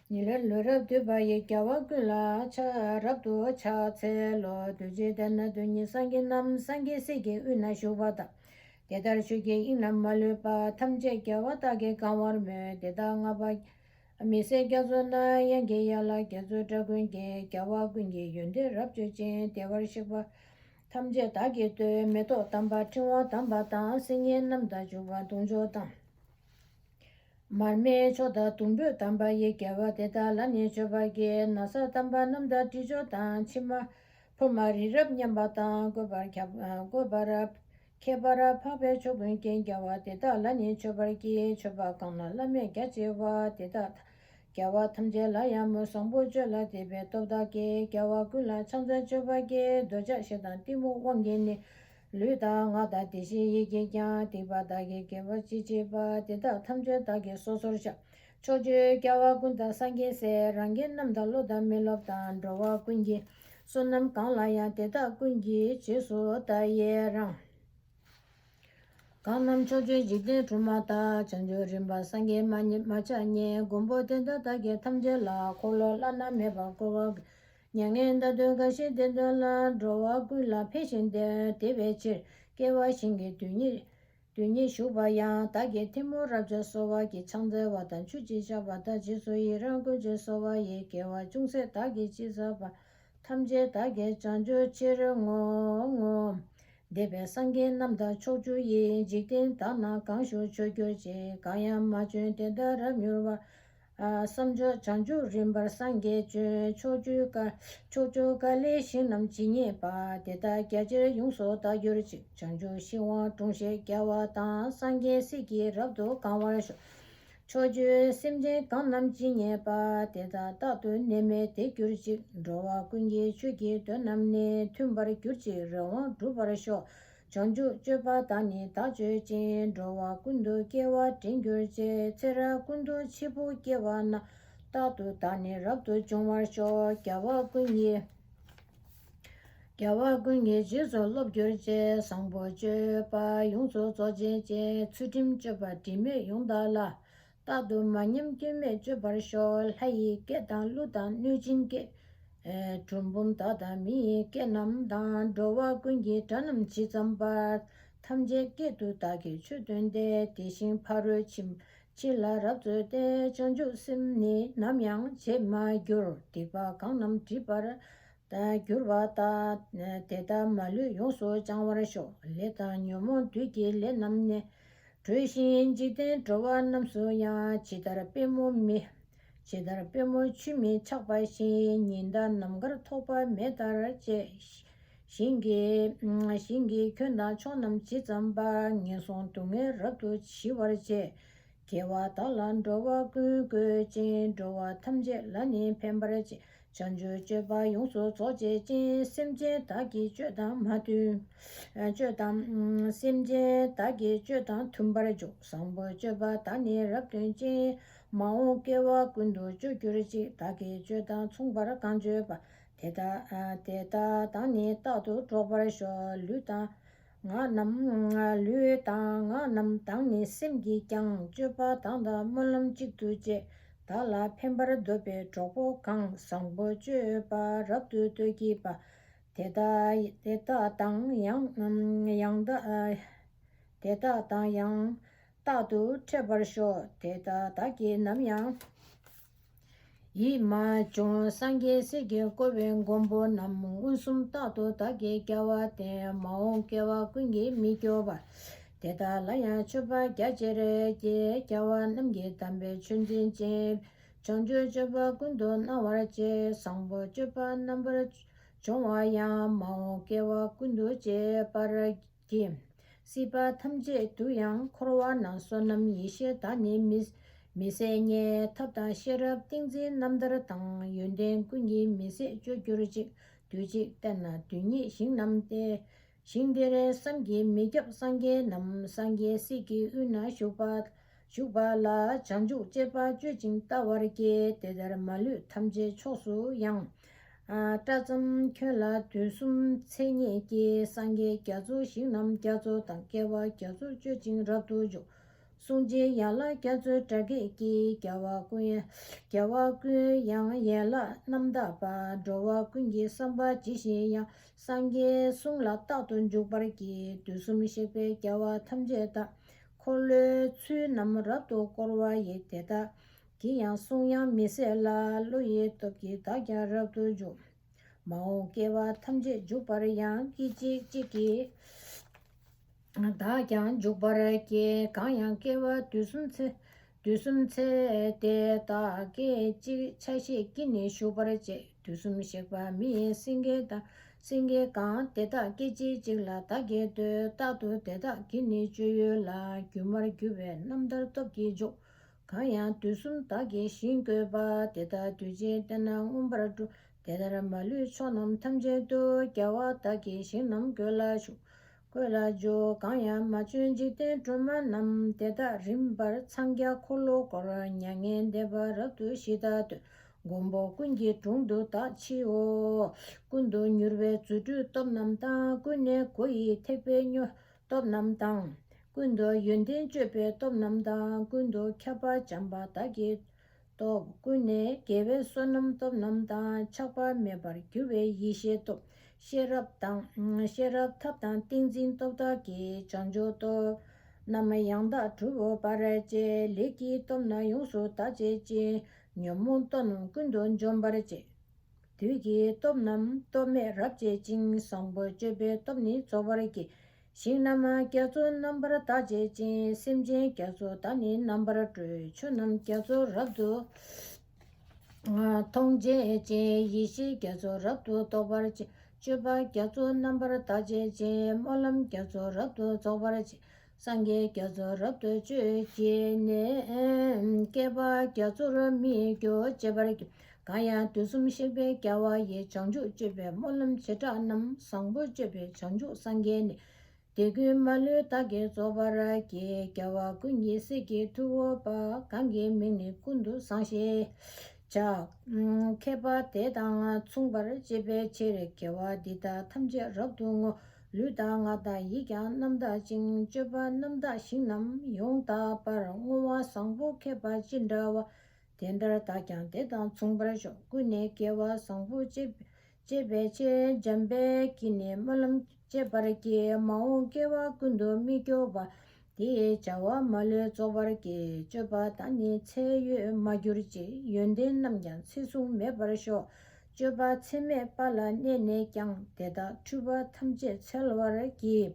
ཉིན་རེར་ལུས་རབ་བཏུད་པ་ཡི། རྒྱལ་བ་ཀུན་ལ་ཕྱག་རབ་ཏུ་ཕྱག་འཚལ་ལོ། གདུལ་བྱའི་དོན་ན་དོན་གཉེར་སངས་རྒྱས་རྣམས། སངས་རྒྱས་སྲས་ཀྱི་དབུས་ན་བཞུགས་པ་དང་། དེ་ལྟར་ཆོས་ཀྱི་དབྱིངས་རྣམས་མ་ལུས་པ། ཐམས་ཅད་རྒྱལ་བ་དག་གིས་གང་བར་མོས། དེ་དག་བསྔགས་པ། མི་ཟད་རྒྱ་མཚོ་ན་དབྱངས་ཀྱི་ཡན་ལག་རྒྱ་མཚོའི་སྒྲ་ཀུན་གྱིས། རྒྱལ་བ་ཀུན་གྱི་ཡོན་ཏན་རབ་བརྗོད་ཅིང་། བདེ་བར་གཤེགས་པ་ཐམས་ཅད་བདག་གིས་བསྟོད། མེ་ཏོག་དམ་པ་ཕྲེང་བ་དམ་པ་དང་། སིལ་སྙན་རྣམས་དང་བྱུག་པ་དུང་མཆོག་དང་། མར་མེ་མཆོག་དང་བདུག་སྤོས་དམ་པ་ཡིས། རྒྱལ་བ་དེ་དག་ལ་ནི་མཆོད་པར་བགྱི། ན་བཟའ་དམ་པ་རྣམས་དང་དྲི་མཆོག་དང་། ཕྱེ་མ་ཕུར་མ་རི་རབ་མཉམ་པ་དང་། བཀོད་པར་ཁྱབ་བཀོད་པར་ཁྱད་པར་འཕགས་པའི་མཆོག་ཀུན་ཀྱང་། རྒྱལ་བ་དེ་དག་ལ་ནི་མཆོད་པར་བགྱི། མཆོད་པ་གང་རྣམས་བླ་མེད་རྒྱ་ཆེ་བ། དེ་དག་རྒྱལ་བ་ཐམས་ཅད་ལ་ཡང་མོས། བཟང་པོ་སྤྱོད་ལ་དད་པའི་སྟོབས་དག་གིས། རྒྱལ་བ་ཀུན་ལ་ཕྱག་འཚལ་མཆོད་པར་བགྱི། འདོད་ཆགས་ཞེ་སྡང་གཏི་མུག་དབང་གིས་ནི། ལུས་དང་ངག་དང་དེ་བཞིན་ཡིད་ཀྱིས་ཀྱང་། སྡིག་པ་བདག་གིས་དགེ་བ་ཅི་བྱེད་པ། དེ་དག་ཐམས་ཅད་བདག་གིས་སོ་སོར་བཤགས། ཕྱོགས་བཅུའི་རྒྱལ་བ་ཀུན་དང་སངས་རྒྱས་སྲས། རང་རྒྱལ་རྣམས་དང་སློབ་དང་མི་སློབ་དང་། འགྲོ་བ་ཀུན་གྱི་བསོད་ནམས་གང་ལ་ཡང་། དེ་དག་ཀུན་གྱི་རྗེས་སུ་བདག་ཡི་རང་། གང་རྣམས་ཕྱོགས་བཅུའི་འཇིག་རྟེན་གྲུབ་མ་ཐག། བྱང་ཆུབ་རིམ་པར་སངས་རྒྱས་མ་མྱ་མ་ཆགས་ཉིད། མགོན་པོ་དེ་དག་བདག་གིས་ཐམས་ཅད་ལ། འཁོར་ལོ་བླ་ན་མེད་པར་བསྐོར་བ། མྱ་ངན་འདའ་སྟོན་དགའ་བཞིའི་བདེ་དོན་ལ། འགྲོ་བ་ཀུན་ལ་ཕན་ཞིང་བདེ་བདེ་བའི་ཕྱིར། སྐྱེ་བ་གཞན་གྱི་དོན་གཉེར་དོན་གཉེར་ཞུགས་པ་ཡང་། བདག་གིས་ཐལ་མོ་རབ་བརྐྱང་གསོལ་བ་གྱིས། ཕྱག་འཚལ་བ་དང་མཆོད་ཅིང་བཤགས་པ་དང་། རྗེས་སུ་ཡི་རང་བསྐུལ་ཞིང་གསོལ་བ་ཡི། དགེ་བ་ཅུང་ཟད་བདག་གིས་ཅི་བསགས་པ། ཐམས་ཅད་བདག་གིས་བྱང་ཆུབ་ཕྱིར་བསྔོ། བསྔོ། འདས་པའི་སངས་རྒྱས་རྣམས་དང་ཕྱོགས་བཅུ་ཡི། འཇིག་རྟེན་དག་ན་གང་བཞུགས་མཆོད་གྱུར་ཅིག། གང་ཡང་མ་བྱོན་དེ་དག་རབ་མྱུར་བར། ཨ། བསམ་བརྗོད་བྱང་ཆུབ་རིམ་པར་སངས་རྒྱས་བྱོན། ཕྱོགས་བཅུའི་ཀ་ཕྱོགས་བཅུ་ཀ་ལའི་ཞིང་རྣམས་ཇི་སྙེད་པ། དེ་དག་རྒྱ་ཆེར་ཡོངས་སུ་དག་གྱུར་ཅིག། བྱང་ཆུབ་ཤིང་དབང་དྲུང་གཤེགས་རྒྱལ་བ་དང་། སངས་རྒྱས་སྲས་ཀྱིས་རབ་ཏུ་གང་བར་ཤོག། ཕྱོགས་བཅུའི་སེམས་ཅན་གང་རྣམས་ཇི་སྙེད་པ། དེ་དག་རྟག་ཏུ་ནད་མེད་བདེ་གྱུར་ཅིག། འགྲོ་བ་ཀུན་གྱི་ཆོས་ཀྱི་དོན་རྣམས་ནི། མཐུན་པར་གྱུར་ཅིག། རེ་བ་འགྲུབ་པར་ཤོག། བྱང་ཆུབ་སྤྱོད་པ་དག་ནི་བདག་སྤྱོད་ཅིང་། འགྲོ་བ་ཀུན་ཏུ་སྐྱེ་བ་འདྲེན་གྱུར་ཅིག། ཚེ་རབས་ཀུན་ཏུ་འཆི་འཕོ་སྐྱེ་བ་ན། རྟག་ཏུ་བདག་ནི་རབ་ཏུ་འབྱུང་བར་ཤོག། རྒྱལ་བ་ཀུན་གྱི་རྒྱལ་བ་ཀུན་གྱི་རྗེས་སུ་སློབ་གྱུར་ཅིག། བཟང་པོ་སྤྱོད་པ་ཡོངས་སུ་རྫོགས་བྱེད་ཅིང་། ཚུལ་ཁྲིམས་སྤྱོད་པ་དྲི་མེད་ཡོངས་དག་ལ། རྟག་ཏུ་མ་ཉམས་སྐྱོན་མེད་སྤྱོད་པར་ཤོག། ལྷ་ཡི་སྐད་དང་ཀླུ་དང་གནོད་སྦྱིན་སྐད། ཨེ། གྲུལ་བུམ་དག་དང་མི་ཡི་སྐད་རྣམས་དང་། འགྲོ་བ་ཀུན་གྱི་སྒྲ་རྣམས་ཇི་ཙམ་པར། ཐམས་ཅད་སྐད་དུ་བདག་གིས་ཆོས་སྟོན་ཏེ། དེ་བཞིན་ཕ་རོལ་ཕྱིན་ཕྱིན་ལ་རབ་སྩོལ་ཏེ། བྱང་ཆུབ་སེམས་ནི་ནམ་ཡང་བརྗེད་མ་གྱུར། སྡིག་པ་གང་རྣམས་སྒྲིབ་པར་གྱུར་པ་དག། དེ་དག་མ་ལུས་ཡོངས་སུ་བྱང་བར་ཤོག། ལས་དང་ཉོན་མོངས་བདུད་ཀྱི་ལས་རྣམས་ནི། གྲོལ་ཞིང་འཇིག་རྟེན་འགྲོ་བ་རྣམས་སུ་ཡང་། ཇི་ལྟར་པད་མོ་མེ། ཇི་ལྟར་པད་མོ་ཆུས་མི་ཆགས་པ་བཞིན། ཉི་ཟླ་ནམ་མཁར་ཐོགས་པ་མེ་ལྟར་བྱས། ཞིང་གི་ཞིང་གི་ཁྱོན་དང་ཕྱོགས་རྣམས་ཇི་ཙམ་པར། ངན་སོང་སྡུག་བསྔལ་རབ་ཏུ་ཞི་བར་བྱེད། དགེ་བ་དག་ལ་འགྲོ་བ་ཀུན་བཀོད་ཅིང་། འགྲོ་བ་ཐམས་ཅད་ལ་ནི་ཕན་པར་བྱེད། བྱང་ཆུབ་སྤྱོད་པ་ཡོངས་སུ་རྫོགས་བྱེད་ཅིང་། སེམས་ཅན་བདག་གི་སྤྱོད་དང་མ་མཐུན། སྤྱོད་དང་། སེམས་ཅན་བདག་གི་སྤྱོད་དང་མཐུན་པར་འཇུག། བཟང་པོ་སྤྱོད་པ་དག་ནི་རབ་སྟོན་ཅིང་། མ་འོངས་སྐྱེ་བ་ཀུན་ཏུ་སྤྱོད་གྱུར་ཅིག། བདག་གི་སྤྱོད་དང་མཚུངས་པར་གང་སྤྱོད་པ། དེ་དག་དེ་དག་དང་ནི་རྟག་ཏུ་འགྲོགས་པར་ཤོག། ལུས་དང་ངག་རྣམས། ལུས་དང་ངག་རྣམས་དང་ནི་སེམས་ཀྱིས་ཀྱང་། སྤྱོད་པ་དག་དང་སྨོན་ལམ་གཅིག་ཏུ་བྱེད། བདག་ལ་ཕན་པར་འདོད་པའི་གྲོགས་པོ་གང་། བཟང་པོ་སྤྱོད་པ་རབ་ཏུ་བསྟོད་བགྱིད་པ། དེ་དག་དེ་དག་དང་ཡང་ཡང་དག་དེ་དག་དང་ཡང་རྟག་ཏུ་འཕྲད་པར་ཤོག། དེ་དག་བདག་གིས་ནམ་ཡང་ཡིད་མ་བྱུང་། སངས་རྒྱས་སྲས་ཀྱིས་བསྐོར་བའི་མགོན་པོ་རྣམས། མངོན་སུམ་རྟག་ཏུ་བདག་གིས་སྐལ་བ་བསྟན། མ་འོངས་སྐྱེ་བ་ཀུན་གྱིས་མི་སྐྱོ་བར། དེ་དག་ལ་ཡང་མཆོད་པ་རྒྱ་ཆེར་བགྱི། རྒྱལ་བ་རྣམས་ཀྱི་དམ་པའི་ཆོས་འཛིན་ཅིང་། བྱང་ཆུབ་སྤྱོད་པ་ཀུན་ཏུ་སྣང་བར་བྱེད། བཟང་པོ་སྤྱོད་པ་རྣམ་པར་སྦྱོང་བ་ཡང་། མ་འོངས་སྐྱེ་བ་ཀུན་ཏུ་སྤྱད་པར་བགྱི། སྲིད་པ་ཐམས་ཅད་དུ་ཡང་འཁོར་བ་ན་བསོད་ནམས་ཡེ་ཤེས་དག་ནི་མི་མི་ཟད་རྙེད། ཐབས་དང་ཤེས་རབ་ཏིང་འཛིན་རྣམ་ཐར་དང་། ཡོན་ཏན་ཀུན་གྱིས་མི་ཟད་སྤྱོད་གྱུར་ཅིག། དུས་གཅིག་བལྟས་ན་དུས་སྙེད་ཞིང་རྣམས་ཏེ། ཞིང་དེར་བསམ་གྱིས་མི་ཁྱབ་སངས་རྒྱས་རྣམས། སངས་རྒྱས་སྲས་ཀྱི་དབུས་ན་བཞུགས་པ། བཞུགས་པ་ལ་བྱང་ཆུབ་སྤྱད་པ་སྤྱོད་ཅིང་བལྟ་བར་བགྱི། དེ་ལྟར་མ་ལུས་ཐམས་ཅད་ཕྱོགས་སུ་ཡང་། ཨ་སྐྲ་ཙམ་ཁྱོན་ལ་དུས་གསུམ་ཚད་སྙེད་ཀྱི། སངས་རྒྱས་རྒྱ་མཚོ་ཞིང་རྣམས་རྒྱ་མཚོ་དང་། སྐྱེ་བ་རྒྱ་མཚོར་སྤྱོད་ཅིང་རབ་ཏུ་འཇུག། གསུང་ཆེན་ཡན་ལག་རྒྱ་མཚོའི་སྒྲ་སྐད་ཀྱིས། རྒྱལ་བ་ཀུན་རྒྱལ་བ་ཀུན་ཡང་ཡན་ལག་རྣམ་དག་པ། འགྲོ་བ་ཀུན་གྱི་བསམ་པ་ཇི་བཞིན་དབྱངས། སངས་རྒྱས་གསུང་ལ་རྟག་ཏུ་འཇུག་པར་བགྱི། དུས་གསུམ་གཤེགས་པའི་རྒྱལ་བ་ཐམས་ཅད་དག། འཁོར་ལོའི་ཚུལ་རྣམས་རབ་ཏུ་བསྐོར་བ་ཡི། དེ་དག་གི་ཡང་གསུང་དབྱངས་མི་ཟད་ལ། བློ་ཡི་སྟོབས་ཀྱིས་བདག་ཀྱང་རབ་ཏུ་འཇུག། མ་འོངས་སྐྱེ་བ་ཐམས་ཅད་འཇུག་པར་ཡང་། སྐད་ཅིག་གཅིག་གིས་བདག་ཀྱང་འཇུག་པར་བགྱི། གང་ཡང་སྐྱེ་བ་དུས་གསུམ་ཚེ། དུས་གསུམ་ཚེ་དེ་དག་སྐད་ཅིག་ཆ་ཤས་ཀྱིས་ནི་ཞུགས་པར་བྱེད། དུས་གསུམ་གཤེགས་པ་མི་ཡི་སེང་གེ་དང་། སེང་གེ་གང་དེ་དག་སྐད་ཅིག་གཅིག་ལ་བདག་གིས་ཐོས། རྟག་ཏུ་དེ་དག་གི་ནི་སྤྱོད་ཡུལ་ལ། སྒྱུ་མར་གྱུར་པའི་རྣམ་ཐར་སྟོབས་ཀྱིས་འཇུག། གང་ཡང་དུས་གསུམ་བདག་གི་ཞིང་བཀོད་པ། དེ་དག་དུས་གཅིག་བལྟས་ན་མངོན་པར་འགྲུབ། དེ་ལྟར་མ་ལུས་ཕྱོགས་རྣམས་ཐམས་ཅད་དུ། རྒྱལ་བ་བདག་གི་ཞིང་རྣམས་བཀོད་ལ་བཞུགས། བཀོད་ལ་བཞུགས། གང་ཡང་མ་བྱོན་འཇིག་རྟེན་སྒྲོན་མ་རྣམས། དེ་དག་རིམ་པར་འཚང་རྒྱ་འཁོར་ལོ་བསྐོར། མྱ་ངན་འདས་པ་རབ་ཏུ་ཞི་དག་ཐོབ། མགོན་པོ་ཀུན་གྱི་དྲུང་དུ་བདག་མཆིའོ། ཀུན་ཏུ་མྱུར་བའི་རྫུ་འཕྲུལ་སྟོབས་རྣམས་དང་། ཀུན་ནས་སྒོ་ཡི་ཐེག་པའི་སྙོམས། སྟོབས་རྣམས་དང་། ཀུན་ཏུ་ཡོན་ཏན་སྤྱོད་པའི་སྟོབས་རྣམས་དང་། ཀུན་ཏུ་ཁྱབ་པ་འཇམ་པ་དག་གི་སྟོབས། ཀུན་ནས་དགེ་བའི་བསོད་ནམས་སྟོབས་རྣམས་དང་། ཆགས་པ་མེད་པར་གྱུར་པའི་ཡེ་ཤེས་སྟོབས། ཤེས་རབ་དང་། ཤེས་རབ་ཐབས་དང་ཏིང་འཛིན་སྟོབས་དག་གིས། བྱང་ཆུབ་སྟོབས་རྣམས་ཡང་དག་གྲུབ་པར་བྱེད། ལས་ཀྱི་སྟོབས་རྣམས་ཡོངས་སུ་དག་བྱེད་ཅིང་། ཉོན་མོངས་སྟོབས་རྣམས་ཀུན་ཏུ་འཇོམས་པར་བྱེད། དུས་ཀྱི་སྟོབས་རྣམས་སྟོབས་མེད་རབ་བྱེད་ཅིང་། བཟང་པོ་སྤྱོད་པའི་སྟོབས་ནི་རྫོགས་པར་བགྱི། ཞིང་རྣམས་རྒྱ་མཚོ་རྣམ་པར་དག་བྱེད་ཅིང་། སེམས་ཅན་རྒྱ་མཚོ་དག་ནི་རྣམ་པར་སྤྲུལ། ཆོས་རྣམས་རྒྱ་མཚོ་རབ་ཏུ་མཐོང་བྱེད་ཅིང་། ཡེ་ཤེས་རྒྱ་མཚོ་རབ་ཏུ་རྟོགས་པར་བྱེད། སྤྱོད་པ་རྒྱ་མཚོ་རྣམ་པར་དག་བྱེད་ཅིང་། སྨོན་ལམ་རྒྱ་མཚོ་རབ་ཏུ་རྫོགས་པར་བྱེད། སངས་རྒྱས་རྒྱ་མཚོ་རབ་ཏུ་སྤྱོད་བགྱིས་ནས། བསྐལ་པ་རྒྱ་མཚོར་མི་སྐྱོ་སྤྱད་པར་བགྱི། གང་ཡང་དུས་གསུམ་གཤེགས་པའི་རྒྱལ་བ་ཡི། བྱང་ཆུབ་སྤྱོད་པའི་སྨོན་ལམ་བྱེ་བྲག་རྣམས། བཟང་པོ་སྤྱོད་པའི་བྱང་ཆུབ་སངས་རྒྱས་ནི། དེ་ཀུན་མ་ལུས་བདག་གིས་རྫོགས་པར་བགྱི། རྒྱལ་བ་ཀུན་གྱི་སྲས་ཀྱི་ཐུ་བོ་པ། གང་གི་མིང་ནི་ཀུན་ཏུ་བཟང་ཞེས་བྱ། མཁས་པ་དེ་དང་མཚུངས་པར་བྱེད་པའི་ཕྱིར། དགེ་བ་འདི་དག་ཐམས་ཅད་རབ་ཏུ་བསྔོ། ལུས་དང་ངག་དང་ཡིད་ཀྱང་རྣམ་དག་ཅིང་། སྤྱོད་པ་རྣམ་དག་ཞིང་རྣམས་ཡོངས་དག་པར། བསྔོ་བ་བཟང་པོ་མཁས་པ་ཅི་འདྲ་བ། དེ་འདྲར་བདག་ཀྱང་དེ་དང་མཚུངས་པར་ཤོག། ཀུན་ནས་དགེ་བ་བཟང་པོ་སྤྱད་སྤྱད་པའི་ཕྱིར། འཇམ་དཔལ་གྱིས་ནི་སྨོན་ལམ་བྱེད་པར་བགྱི། མ་འོངས་སྐྱེ་བ་ཀུན་ཏུ་མི་སྐྱོ་བ། དེའི་བྱ་བ་མ་ལུས་རྫོགས་པར་བགྱི། སྤྱོད་པ་དག་ནི་ཚད་ཡོད་མ་གྱུར་ཅིག། ཡོན་ཏན་རྣམས་ཀྱང་ཚད་བཟུང་མེད་པར་ཤོག། སྤྱོད་པ་ཚད་མེད་པ་ལ་གནས་ནས་ཀྱང་། དེ་དག་འཁྲུལ་པ་ཐམས་ཅད་འཚལ་བར་བགྱི།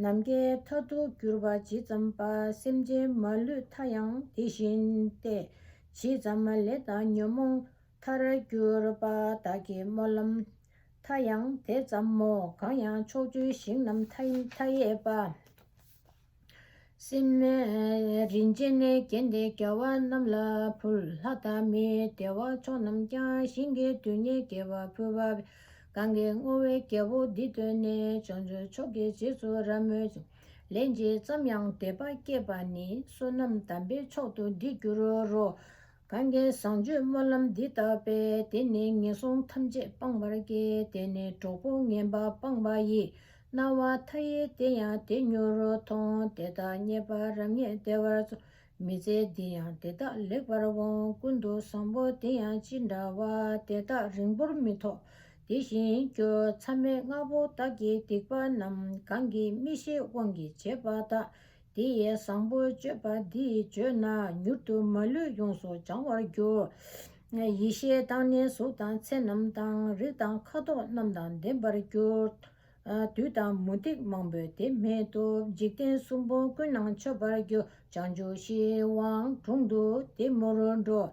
ནམ་མཁའི་མཐར་ཐུག་གྱུར་པ་ཇི་ཙམ་པ། སེམས་ཅན་མ་ལུས་མཐའ་ཡང་དེ་བཞིན་ཏེ། ཇི་ཙམ་ལས་དང་ཉོན་མོངས་མཐར་གྱུར་པ། བདག་གི་སྨོན་ལམ་མཐའ་ཡང་དེ་ཙམ་མོ། གང་ཡང་ཕྱོགས་བཅུའི་ཞིང་རྣམས་མཐའ་མཐའ་ཡས་པ། སེམས་རིན་ཆེན་གྱིས་ནི་རྒྱལ་བ་རྣམས་ལ་ཕུལ། ལྷ་དང་མིའི་བདེ་བ་མཆོག་རྣམས་ཀྱང་། ཞིང་གི་རྡུལ་སྙེད་རྒྱལ་བ་ཕུལ་བ་བས། གང་གིས་བསྔོ་བའི་རྒྱལ་པོ་འདི་ཐོས་ནས། བྱང་ཆུབ་མཆོག་གི་རྗེས་སུ་རབ་མོས་ཤིང་། ལན་ཅིག་ཙམ་ཡང་དད་པ་སྐྱེས་པ་ནི། བསོད་ནམས་དམ་པའི་མཆོག་ཏུ་འདི་འགྱུར་རོ། གང་གིས་བཟང་སྤྱོད་སྨོན་ལམ་འདི་བཏབ་པས། དེ་ནི་ངན་སོང་ཐམས་ཅད་སྤང་བར་བགྱི། དེ་ནི་གྲོགས་པོ་ངན་པ་སྤངས་པ་ཡི། སྣང་བ་མཐའ་ཡས་དེ་ཡང་དེ་མྱུར་མཐོང་། དེ་དག་རྙེད་པ་རབ་རྙེད་བདེ་བར་གསུངས། མི་ཚེ་འདི་ཡང་དེ་དག་ལེགས་པར་འོང་། ཀུན་ཏུ་བཟང་པོ་དེ་ཡང་ཅི་འདྲ་བ། དེ་དག་རིང་པོར་མི་ཐོགས་དེ་བཞིན་འགྱུར། མཚམས་མེད་ལྔ་པོ་དག་གི་སྡིག་པ་རྣམས། གང་གིས་མི་ཤེས་དབང་གིས་བྱས་པ་དག། དེ་ཡི་བཟང་པོ་སྤྱོད་པ་འདི་བརྗོད་ན། མྱུར་དུ་མ་ལུས་ཡོངས་སུ་བྱང་བར་འགྱུར། ཡེ་ཤེས་དང་ནི་གཟུགས་དང་ཚེ་རྣམས་དང་། རིགས་དང་ཁ་དོག་རྣམས་དང་ལྡན་པར་འགྱུར། བདུད་དང་མུ་སྟེགས་མང་པོས་དེ་མི་ཐུབ། འཇིག་རྟེན་གསུམ་པོ་ཀུན་ནང་མཆོད་པར་འགྱུར། བྱང་ཆུབ་ཤིང་དབང་དྲུང་དུ་དེ་མྱུར་འགྲོ།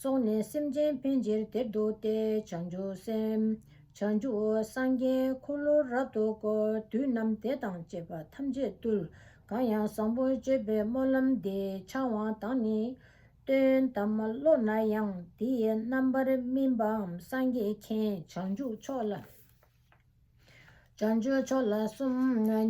སོང་ནས་སེམས་ཅན་ཕན་ཕྱིར་དེར་འདུག་སྟེ། བྱང་ཆུབ་སེམས་བྱང་ཆུབ་སངས་རྒྱས་འཁོར་ལོ་རབ་ཏུ་བསྐོར། བདུད་རྣམས་དེ་དང་བཅས་པ་ཐམས་ཅད་བཏུལ། གང་ཡང་བཟང་པོ་སྤྱོད་པའི་སྨོན་ལམ་འདི། ཕྱག་དབང་དང་ནི་ སྟོན་དམ་བློ་ན་ཡང་། དེ་ཡི་རྣམ་པར་སྨིན་པའམ་སངས་རྒྱས་མཁྱེན། བྱང་ཆུབ་མཆོག་ལ། བྱང་ཆུབ་མཆོག་ལ་གསུམ་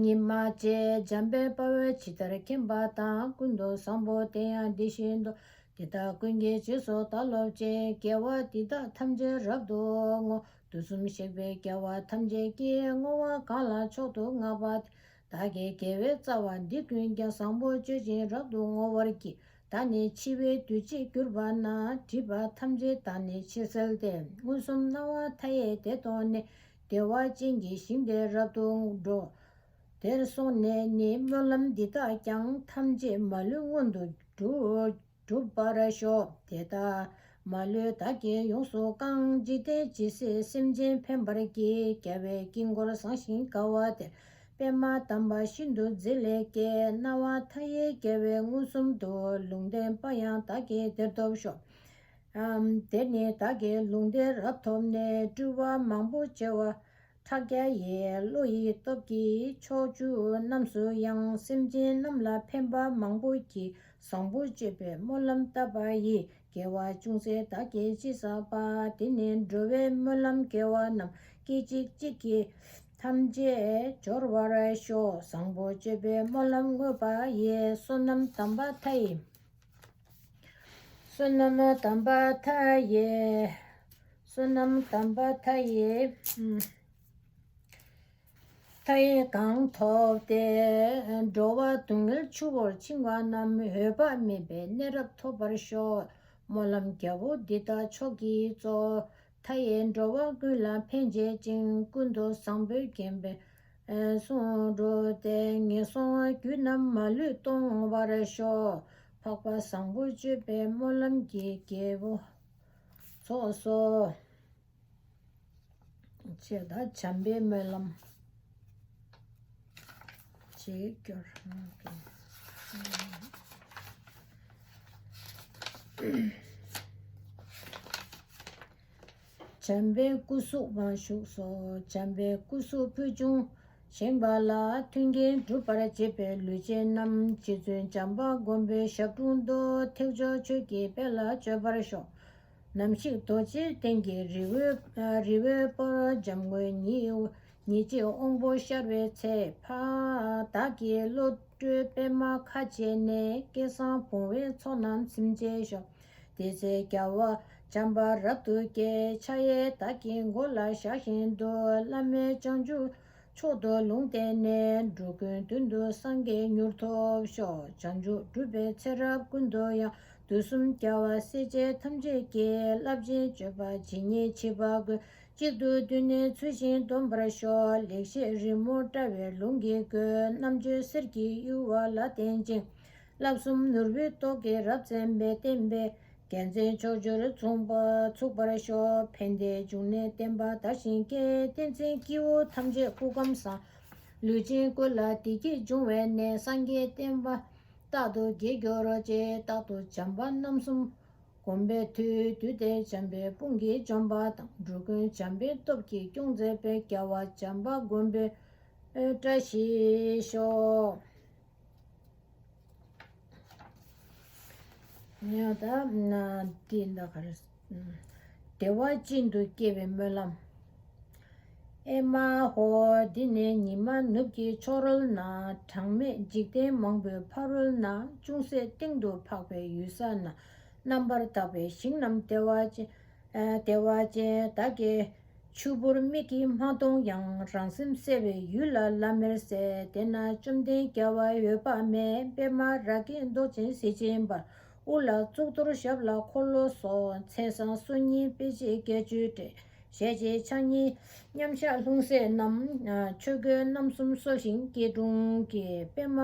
ཉི་མ་བྱས། འཇམ་དཔལ་དཔའ་བོས་ཇི་ལྟར་མཁྱེན་པ་དང་། ཀུན་ཏུ་བཟང་པོ་དེ་ཡང་དེ་བཞིན་དུ། དེ་དག་ཀུན་གྱི་རྗེས་སུ་བདག་སློབ་ཅིང་། དགེ་བ་འདི་དག་ཐམས་ཅད་རབ་ཏུ་བསྔོ། དུས་གསུམ་གཤེགས་པའི་རྒྱལ་བ་ཐམས་ཅད་ཀྱིས། བསྔོ་བ་གང་ལ་མཆོག་ཏུ་བསྔགས་པ་དེ། བདག་གིས་དགེ་བའི་རྩ་བ་འདི་ཀུན་ཀྱང་། བཟང་པོ་སྤྱོད་ཅིང་རབ་ཏུ་བསྔོ་བར་བགྱི། ད་ནི་འཆི་བའི་དུས་གཅིག་གྱུར་པ་ན། སྒྲིབ་པ་ཐམས་ཅད་དག་ནས་ཕྱིར་བསལ་ཏེ། མངོན་སུམ་སྣང་བ་མཐའ་ཡས་དེར་མཐོང་ནས། བདེ་བ་ཅན་གྱི་ཞིང་དེར་རབ་ཏུ་འགྲོ། དེར་སོང་ནས་ནི་སྨོན་ལམ་འདི་དག་ཀྱང་། ཐམས་ཅད་མ་ལུས་མངོན་དུ་འགྲུབ། འགྲུབ་པར་ཤོག། དེ་དག་མ་ལུས་བདག་གིས་ཡོངས་སུ་བསྐང་། འཇིག་རྟེན་ཇི་སྲིད་སེམས་ཅན་ཕན་པར་བགྱི། རྒྱལ་བའི་དཀྱིལ་འཁོར་བཟང་ཞིང་དགའ་བ་དེར། པདྨ་དམ་པ་ཤིན་ཏུ་མཛེས་ལས་སྐྱེས། སྣང་བ་མཐའ་ཡས་རྒྱལ་བས་མངོན་སུམ་དུ། ལུང་བསྟན་པ་ཡང་བདག་གིས་དེར་ཐོབ་ཤོག། ཨམ། དེར་ནི་བདག་གིས་ལུང་བསྟན་རབ་ཐོབ་ནས། སྤྲུལ་པ་མང་པོ་བྱེ་བ་ཕྲག་བརྒྱ་ཡིས། བློ་ཡི་སྟོབས་ཀྱིས་ཕྱོགས་བཅུ་རྣམས་སུ་ཡང་། སེམས་ཅན་རྣམས་ལ་ཕན་པ་མང་པོ་བགྱི། བཟང་པོ་སྤྱོད་པའི་སྨོན་ལམ་བཏབ་པ་ཡིས། དགེ་བ་ཅུང་ཟད་བདག་གིས་ཅི་བསགས་པ། དེ་ནི་འགྲོ་བའི་སྨོན་ལམ་དགེ་བ་རྣམས། སྐད་ཅིག་གཅིག་གིས་ཐམས་ཅད་འབྱོར་བར་ཤོག། བཟང་པོ་སྤྱོད་པའི་སྨོན་ལམ་བསྔོས་པ་ཡིས། བསོད་ནམས་དམ་པ་མཐའ་ཡས། བསོད་ནམས་དམ་པ་མཐའ་ཡས། བསོད་ནམས་དམ་པ་མཐའ་ཡས། མཐའ་ཡས་གང་ཐོབ་སྟེ། འགྲོ་བ་སྡུག་བསྔལ་ཆུ་བོར་འཆིང་བ་རྣམས། འོད་དཔག་མེད་པའི་གནས་རབ་ཐོབ་པར་ཤོག། སྨོན་ལམ་རྒྱལ་པོ་འདི་དག་མཆོག་གི་གཙོ། མཐའ་ཡས་འགྲོ་བ་ཀུན་ལ་ཕན་བྱེད་ཅིང་། ཀུན་ཏུ་བཟང་པོས་བརྒྱན་པའི་གསུང་སྒྲོགས་ཏེ། ངན་སོང་རྒྱུད་རྣམས་མ་ལུས་སྟོང་བར་ཤོག། འཕགས་པ་བཟང་པོ་སྤྱོད་པའི་སྨོན་ལམ་གྱི་རྒྱལ་པོ་ཚོགས་སོ། ཅེས་དང་། བྱམས་པའི་སྨོན་ལམ་ཅེས་སྐྱོར། བྱམས་པའི་སྐུ་གཟུགས་མ་བཞུགས་སོ། བྱམས་པའི་སྐུ་གཟུགས་ཕུལ་བྱུང་བཞེངས་པ་ལ། མཐུན་རྐྱེན་སྒྲུབ་པར་བྱེད་པའི་ལུས་ཅན་རྣམས། རྗེ་བཙུན་བྱམས་པ་མགོན་པོའི་ཞབས་དྲུང་དུ། ཐེག་མཆོག་ཆོས་ཀྱི་དཔལ་ལ་སྤྱོད་པར་ཤོག། ནམ་ཞིག་རྡོ་རྗེ་གདན་གྱི་རི་བོའི་རི་བོའི་བར། འཇམ་མགོན་ཉི་ཉི་བྱེད་དབང་པོ་ཤར་བའི་ཚེ། ཕ་བདག་གི་བློ་གྲོས་པདྨ་ཁ་བྱས་ནས། སྐལ་བཟང་བུང་བའི་ཚོགས་རྣམས་ཚིམ་བྱེད་ཤོག། དེ་ཚེ་རྒྱལ་བ་བྱམས་པ་རབ་ཏུ་རྒྱས། ཕྱག་གཡས་བདག་གི་མགོ་ལ་བཞག་བཞིན་དུ། བླ་མེད་བྱང་ཆུབ་མཆོག་ཏུ་ལུང་བསྟན་ནས། འགྲོ་ཀུན་མདུན་དུ་སངས་རྒྱས་མྱུར་ཐོབ་ཤོག། བྱང་ཆུབ་སྒྲུབ་པའི་ཚེ་རབས་ཀུན་ཏུ་ཡང་། དུས་གསུམ་རྒྱལ་བ་སྲས་བཅས་ཐམས་ཅད་ཀྱིས། རླབས་ཆེན་སྤྱོད་པ་ཇི་སྙེད་མཆིས་པ་ཀུན། གཅིག་ཏུ་བསྡུས་ནས་ཚུལ་བཞིན་འདོམས་པར་ཤོག། ལེགས་བཤད་རི་མོ་བཀྲ་བའི་ལུང་གི་སྒོས། རྣམ་དཔྱོད་གསེར་གྱི་ཡུ་བ་ལ་བརྟེན་ཅིང་། བསླབ་གསུམ་ནོར་བུའི་ཏོག་གི་རབ་བརྩམས་པའི། བསྟན་པའི་རྒྱལ་མཚན་ཕྱོགས་བཅུར་ཚུགས་པ་ཚུགས་པར་ཤོག། ཕན་བདེའི་འབྱུང་གནས་བསྟན་པ་དར་ཞིང་རྒྱས། བསྟན་འཛིན་སྐྱེ་བོ་ཐམས་ཅད་སྐུ་ཁམས་བཟང་། ལུས་ཅན་ཀུན་ལ་བདེ་སྐྱིད་འབྱུང་བའི་གནས། སངས་རྒྱས་བསྟན་པ་རྟག་ཏུ་རྒྱས་གྱུར་ཅིག། རྟག་ཏུ་བྱམས་པ་རྣམ་གསུམ་བསྒོམ་པའི་མཐུས། བདུད་སྡེ་འཇོམས་པའི་དཔུང་གིས་འཇོམས་པ་དང་། འགྲོ་ཀུན་བྱམས་པའི་སྟོབས་ཀྱིས་སྐྱོང་མཛད་པའི། རྒྱལ་བ་བྱམས་པ་མགོན་པོའི་བཀྲ་ཤིས་ཤོག། ཡང་ད་འདི་འདི་ག་རེ། བདེ་བ་ཅན་དུ་སྐྱེ་བའི་སྨོན་ལམ། ཨེ་མ་ཧོ། འདི་ནི་ཉི་མ་ནུབ་ཀྱི་ཕྱོགས་རོལ་ན། གྲངས་མེད་འཇིག་རྟེན་མང་པོའི་ཕ་རོལ་ན། ཅུང་ཟད་སྟེང་དུ་འཕགས་པའི་ཡུལ་ས་ན། རྣམ་པར་དག་པའི་ཞིང་རྣམས་བདེ་བ་ཅན། ཨ། བདེ་བ་ཅན་བདག་གིས་ཆུ་བུར་མིག་གིས་མ་མཐོང་ཡང་། རང་སེམས་གསལ་བའི་ཡུལ་ལ་ལམ་མེར་གསལ། དེ་ན་བཅོམ་ལྡན་རྒྱལ་བ་འོད་དཔག་མེད། པདྨ་རཱ་གའི་མདོག་ཅན་གཟི་བྱིན་འབར། དབུ་ལ་གཙུག་ཏོར་ཞབས་ལ་འཁོར་ལོ་སོགས། མཚན་བཟང་སོ་གཉིས་སྤེལ་བྱེད་བརྒྱད་ཅུའི་སྒྲས། ཞལ་གཅིག་ཕྱག་གཉིས་མཉམ་གཞག་ལྷུང་བཟེད་བསྣམས། ཆོས་གོས་རྣམ་གསུམ་གསོལ་ཞིང་སྐྱིལ་ཀྲུང་གིས། པདྨ་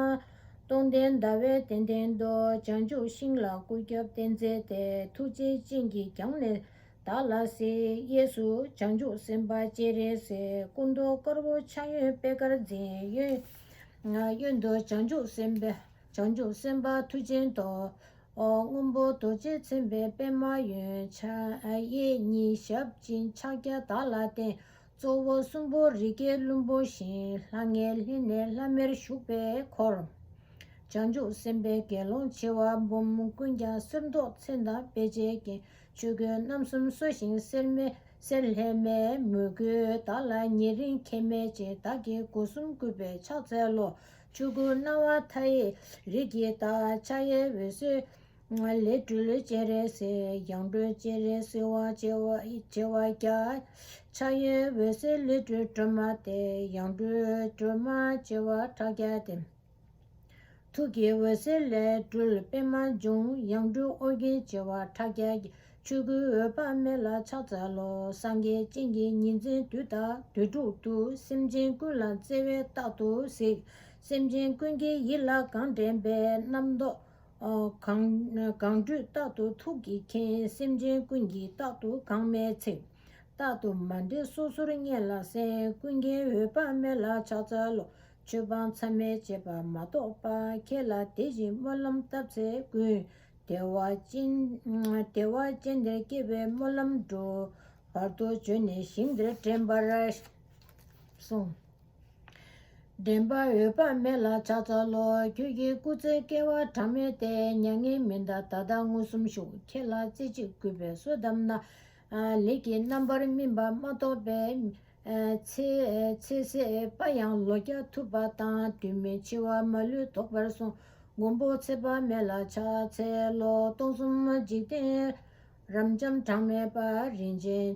སྟོང་ལྡན་ཟླ་བའི་གདན་སྟེང་དུ། བྱང་ཆུབ་ཤིང་ལ་སྐུ་རྒྱབ་བརྟེན་མཛད་དེ། ཐུགས་རྗེའི་སྤྱན་གྱིས་བརྐྱངས་ནས་བདག་ལ་གཟིགས། གཡས་སུ་བྱང་ཆུབ་སེམས་དཔའ་སྤྱན་རས་གཟིགས། སྐུ་མདོག་དཀར་པོ་ཕྱག་གཡོན་པད་དཀར་འཛིན། གཡོན་གཡོན་དུ་བྱང་ཆུབ་སེམས་དཔའ། བྱང་ཆུབ་སེམས་དཔའ་མཐུ་ཆེན་ཏོག། སྔོན་པོ་རྡོ་རྗེས་མཚན་པའི་པདྨ་གཡོན། ཕྱག་གཡས་གཉིས་ཞབས་སྦྱིན་ཕྱག་རྒྱ་བདག་ལ་བརྟེན། གཙོ་བོ་གསུམ་པོ་རི་རྒྱལ་ལྷུན་པོ་བཞིན། ལྷང་ངེར་ལྷན་ནེ་ལྷམ་མེར་བཞུགས་པའི་འཁོར། བྱང་ཆུབ་སེམས་དཔའི་དགེ་སློང་བྱེ་བ་འབུམ། ཀུན་ཀྱང་གསེར་མདོག་མཚན་དང་དཔེ་བྱད་ཀྱི། ཆོས་གོས་རྣམ་གསུམ་གསོལ་ཞིང་གསེར་མེ་གསེར་ལྷད་མེ་མོས་གུས་བདག་ལ་ཉེ་རིང་ཁྱད་མེད་ཅིང་། བདག་གི་སྒོ་གསུམ་གུས་པས་ཕྱག་འཚལ་ལོ། ཆོས་སྐུ་སྣང་བ་མཐའ་ཡས་རིགས་ཀྱི་བདག་ཕྱག་གཡས་འོད་ཟེར་ལས་སྤྲུལ་སྤྱན་རས་གཟིགས། ཡང་སྤྲུལ་སྤྱན་རས་གཟིགས་དབང་བྱེ་བ་བྱེ་བ་བརྒྱ། ཕྱག་གཡས་འོད་ཟེར་ལས་སྤྲུལ་སྒྲོལ་མ་སྟེ། ཡང་སྤྲུལ་སྒྲོལ་མ་བྱེ་བ་ཕྲག་བརྒྱ་སྟེ། ཐུགས་ཀྱི་འོད་ཟེར་ལས་སྤྲུལ་པདྨ་འབྱུང་། ཡང་སྤྲུལ་ཨོ་རྒྱན་བྱེ་བ་ཕྲག་བརྒྱ་ཡིས། ཆོས་སྐུའི་འོད་དཔག་མེད་ལ་ཕྱག་འཚལ་ལོ། སངས་རྒྱས་སྤྱན་གྱིས་ཉིན་མཚན་དུས་དང་དུས་དྲུག་ཏུ། སེམས་ཅན་ཀུན་ལ་བརྩེ་བས་རྟག་ཏུ་གཟིགས། སེམས་ཅན་ཀུན་གྱི་ཡིད་ལ་གང་དྲན་པའི། རྣམ་རྟོག་གང་གང་འཁྲུལ་རྟག་ཏུ་ཐུགས་ཀྱིས་མཁྱེན། སེམས་ཅན་ཀུན་གྱིས་རྟག་ཏུ་གང་སྨྲས་ཚིག་རྟག་ཏུ་མ་འདྲེས་སོ་སོར་མཉེས་ལ་གསན། ཀུན་མཁྱེན་འོད་དཔག་མེད་ལ་ཕྱག་འཚལ་ལོ། ཆོས་སྤང་མཚམས་མེད་བྱེད་པ་མ་གཏོགས་པ། ཁྱེད་ལ་དེ་བཞིན་སྨོན་ལམ་བཏབ་ཚད་ཀུན། བདེ་བ་ཅན་བདེ་བ་ཅན་དེར་སྐྱེ་བའི་སྨོན་ལམ་འགྲུབ། བར་དུ་བྱོན་ནས་ཞིང་དེར་འདྲེན་པར་གསུངས། འདྲེན་པ་འོད་དཔག་མེད་ལ་ཕྱག་འཚལ་ལོ། ཁྱོད་ཀྱི་སྐུ་ཚེ་བསྐལ་པ་གྲངས་མེད་དེ། མྱ་ངན་མི་འདའ་ད་ལྟ་མངོན་སུམ་བཞུགས། ཁྱེད་ལ་རྩེ་གཅིག་གུས་པས་གསོལ་འདེབས་ན། ལས་ཀྱི་རྣམ་པར་སྨིན་པ་མ་གཏོགས་པའི། ཚེ་ཚེ་ཟད་པ་ཡང་ལོ་བརྒྱ་ཐུབ་པ་དང་། དུས་མིན་འཆི་བ་མ་ལུས་ལྡོག་པར་གསུངས། མགོན་པོ་ཚེ་དཔག་མེད་ལ་ཕྱག་འཚལ་ལོ། སྟོང་གསུམ་འཇིག་རྟེན་རབ་འབྱམས་གྲངས་མེད་པ། རིན་ཆེན་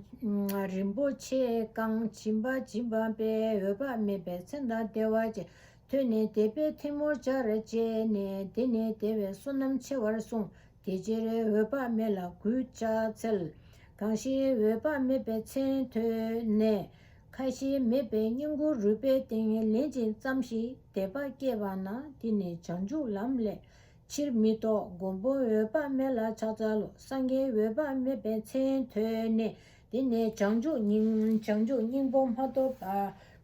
རིན་པོ་ཆེས་གང་། སྦྱིན་པ་སྦྱིན་པ་པའི། འོད་དཔག་མེད་པའི་མཚན་དང་བདེ་བ་ཅན། ཐོས་ནས་དད་པས་ཐལ་མོ་སྦྱར་བྱས་ནས། དེ་ནས་བདེ་བའི་བསོད་ནམས་ཆེ་བར་གསུངས། དེ་ཕྱིར་འོད་དཔག་མེད་ལ་གུས་ཕྱག་འཚལ། གང་ཞིག་འོད་དཔག་མེད་པའི་མཚན་ཐོས་ནས། ཁ་ཞེ་མེད་པའི་བསྙེན་བཀུར་རུས་པའི་གཏིང་། ལན་གཅིག་ཙམ་ཞིག་དད་པ་སྐྱེས་པ་ན། དེ་ནི་བྱང་ཆུབ་ལམ་ལས་ཕྱིར་མི་ལྡོག། མགོན་པོ་འོད་དཔག་མེད་ལ་ཕྱག་འཚལ་ལོ། སངས་རྒྱས་འོད་དཔག་མེད་པའི་མཚན་ཐོས་ནས། དེ་ནས་བྱང་ཆུབ་སྙིང་བྱང་ཆུབ་སྙིང་པོ་མ་ཐོབ་པ།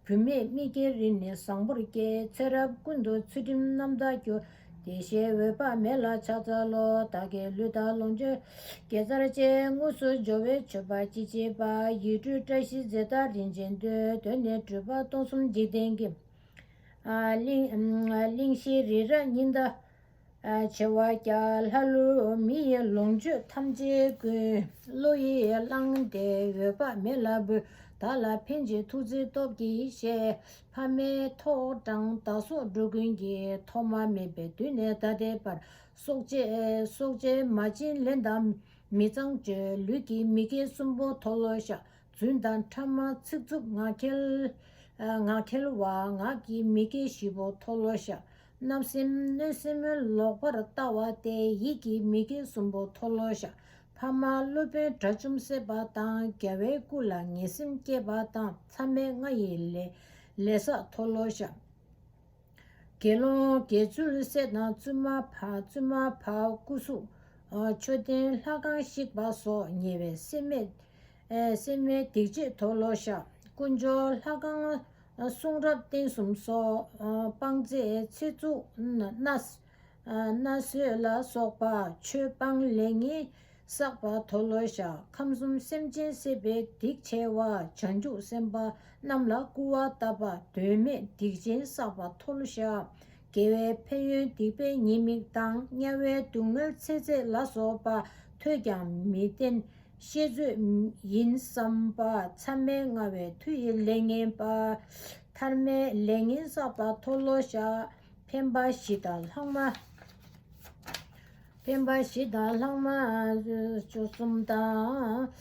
བུད་མེད་མི་སྐྱེ་རིགས་ནི་བཟང་པོར་སྐྱེ། ཚེ་རབས་ཀུན་ཏུ་ཚུལ་ཁྲིམས་རྣམ་དག་གྱུར། བདེ་གཤེགས་འོད་དཔག་མེད་ལ་ཕྱག་འཚལ་ལོ། བདག་གི་ལུས་དང་ལོངས་སྤྱོད་དགེ་རྩར་བཅས། དངོས་སུ་འབྱོར་བས་མཆོད་པ་ཅི་མཆིས་པ། ཡིད་སྤྲུལ་བཀྲ་ཤིས་རྫས་དང་རིན་ཆེན་འདོད། དོན་ནི་སྤྲུལ་པ་སྟོང་གསུམ་འཇིག་རྟེན་གྱི། ཨ་གླིང་ཨ་གླིང་བཞི་རི་རབ་ཉི་ཟླ། བྱེ་བ་བརྒྱ། ལྷ་ཀླུ་མི་ཡི་ལོངས་སྤྱོད་ཐམས་ཅད་ཀུན། བློ་ཡིས་བླངས་ཏེ་འོད་དཔག་མེད་ལ་འབུལ། བདག་ལ་ཕན་ཕྱིར་ཐུགས་བརྩེའི་སྟོབས་ཀྱིས་བཞེས། ཕ་མའི་ཐོག་དྲངས་བདག་སོགས་འགྲོ་ཀུན་གྱི། ཐོག་མ་མེད་པའི་དུས་ནས་ད་ལྟའི་བར། སྲོག་བཅད་སྲོག་བཅད་མ་བྱིན་ལེན་དང་མི་གཙང་སྤྱོད། ལུས་ཀྱི་མི་དགེ་གསུམ་པོ་མཐོལ་ལོ་བཤགས། རྫུན་དང་ཕྲ་མ་ཚིག་རྩུབ་ངག་འཁྱལ། ངག་འཁྱལ་བ་ངག་གི་མི་དགེ་བཞི་པོ་མཐོལ་ལོ་བཤགས། བརྣབ་སེམས་གནོད་སེམས་ལོག་པར་ལྟ་བ་སྟེ། ཡིད་ཀྱི་མི་དགེ་གསུམ་པོ་མཐོལ་ལོ་བཤགས། ཕ་མ་སློབ་དཔོན་དགྲ་བཅོམ་བསད་པ་དང་། རྒྱལ་བའི་སྐུ་ལ་ངན་སེམས་སྐྱེས་པ་དང་། མཚམས་མེད་ལྔ་ཡི་ལས་ལས་བསགས་མཐོལ་ལོ་བཤགས། དགེ་སློང་དགེ་ཚུལ་བསད་དང་བཙུན་མ་ཕ་བཙུན་མ་ཕ་སྐུ་གཟུགས། མཆོད་རྟེན་ལྷ་ཁང་བཤིག་པ་སོགས་ཉེས་པའི་སེལ་མེད། སེལ་མེད་སྡིག་བྱེད་མཐོལ་ལོ་བཤགས། དཀོན་མཆོག་ལྷ་ཁང་གསུང་རབ་རྟེན་གསུམ་སོགས། སྤང་རྫས་ཚེ་གཙུག་ན་ན་ཟོས་ལ་སོགས་པ་ཆོས་སྤང་ལས་ངན་བསགས་པ་མཐོལ་ལོ་བཤགས། ཁམས་གསུམ་སེམས་ཅན་བསད་པའི་སྡིག་ཆེ་བ། བྱང་ཆུབ་སེམས་དཔའ་རྣམས་ལ་སྐུར་བ་བཏབ་པ། དོན་མེད་སྡིག་ཅན་བསགས་པ་མཐོལ་བཤགས། དགེ་བའི་ཕན་ཡོན་སྡིག་པའི་ཉེས་དམིགས་དང་། དམྱལ་བའི་སྡུག་བསྔལ་ཚེ་ཚད་ལ་སོགས་པ། ཐོས་ཀྱང་མི་བསྟེན་ཤེས་ཚོད་ཡིན་བསམ་པ། མཚམས་མེད་ལྔ་བའི་མཐུ་ཡི་ལས་ངན་པ། ཐར་མེད་ལས་ངན་བསགས་པ་མཐོལ་ལོ་བཤགས། འཕེན་པ་བཞི་དང་ལྷག་མ། འཕེན་པ་བཞི་དང་ལྷག་མ་བཅུ་གསུམ་དང་།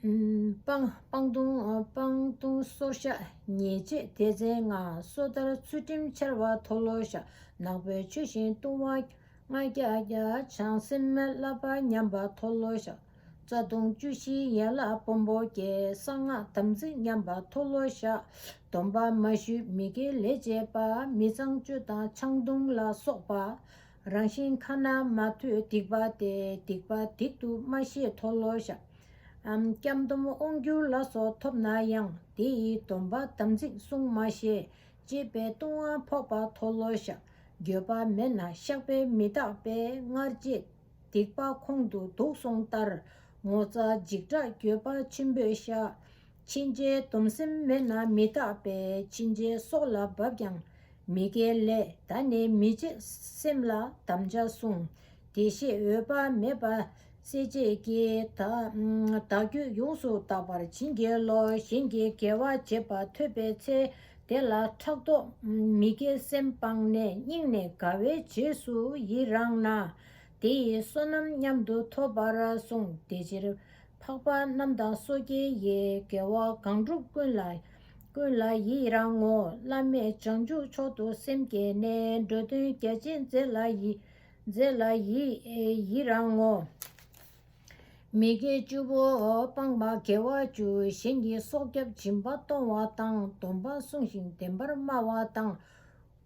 སྤང་སྤང་ལྟུང་སྤང་ལྟུང་སོར་བཤགས། ཉེས་བྱས་སྡེ་ཚན་ལྔ། སོ་ཐར་ཚུལ་ཁྲིམས་འཆལ་བ་མཐོལ་ལོ་བཤགས། ནག་པོའི་ཆོས་བཞིན་ལྟུང་བ་ལྔ་བརྒྱ་བརྒྱ། བྱང་སེམས་བསླབ་པ་ཉམས་པ་མཐོལ་ལོ་བཤགས། རྩ་ལྟུང་བཅུ་བཞི་ཡན་ལག་སྦོམ་པོ་བརྒྱད། གསང་སྔགས་དམ་ཚིག་ཉམས་པ་མཐོལ་ལོ་བཤགས། སྡོམ་པ་མ་ཞུས་མི་དགེའི་ལས་བྱས་པ། མི་ཚངས་སྤྱོད་དང་ཆང་འཐུང་ལ་སོགས་པ། རང་བཞིན་ཁ་ན་མ་ཐོས་སྡིག་པ་སྟེ། སྡིག་པ་སྡིག་ཏུ་མ་ཤེས་མཐོལ་ལོ་བཤགས། ཨམ་སྐྱབས་སྡོམ་དབང་བསྒྱུར་ལ་སོགས་ཐོབ་ན་ཡང་། དེ་ཡི་སྡོམ་པ་དམ་ཚིག་བསྲུང་མ་ཤེས། ཅེས་པའི་ལྟུང་བ་ཕོག་པ་མཐོལ་ལོ་བཤགས། འགྱོད་པ་མེད་ན་བཤགས་པས་མི་འདག་པས། སྔར་བྱས་སྡིག་པ་ཁོང་དུ་བདུག་སོང་ལྟར། ངོ་ཚ་འཇིགས་སྐྲག་འགྱོད་པ་ཆེན་པོས་བཤགས། ཕྱིན་ཆད་སྡོམ་སེམས་མེད་ན་མི་འདག་པས། ཕྱིན་ཆད་སྲོག་ལ་བབ་ཀྱང་ མི་དགེ་ལས་ད་ནི་མི་བྱེད་སེམས་ལ་དམ་བཅའ་བསྲུང་། བདེ་གཤེགས་འོད་དཔག་མེད་པ་སྲས་བཅས་ཀྱིས། ད་བདག་རྒྱུད་ཡོངས་སུ་དག་པར་བྱིན་གྱིས་རློབས། གཞན་གྱིས་དགེ་བ་བྱེད་པ་ཐོས་པའི་ཚེ། དེ་ལ་ཕྲག་དོག་མི་དགེ་སེམས་སྤངས་ནས། སྙིང་ནས་དགའ་བའི་རྗེས་སུ་ཡི་རང་ན། དེ་ཡི་བསོད་ནམས་མཉམ་དུ་ཐོབ་པར་གསུངས། དེ་ཕྱིར་འཕགས་པ་རྣམས་དང་སོ་སྐྱེ་ཡི། དགེ་བ་གང་བསྒྲུབས་ཀུན་ལ་ཀུན་ལ་ཡི་རང་ངོ་། བླ་མེད་བྱང་ཆུབ་མཆོག་ཏུ་སེམས་བསྐྱེད་ནས། འགྲོ་དོན་རྒྱ་ཆེན་མཛད་ལ་ཡི་མཛད་ལ་ཡི་ཡི་རང་ངོ་། མི་དགེ་བཅུ་པོ་སྤངས་པ་དགེ་བ་བཅུ། གཞན་གྱི་སྲོག་སྐྱབས་སྦྱིན་པ་གཏོང་བ་དང་། སྡོམ་པ་བསྲུང་ཞིང་བདེན་པར་སྨྲ་བ་དང་།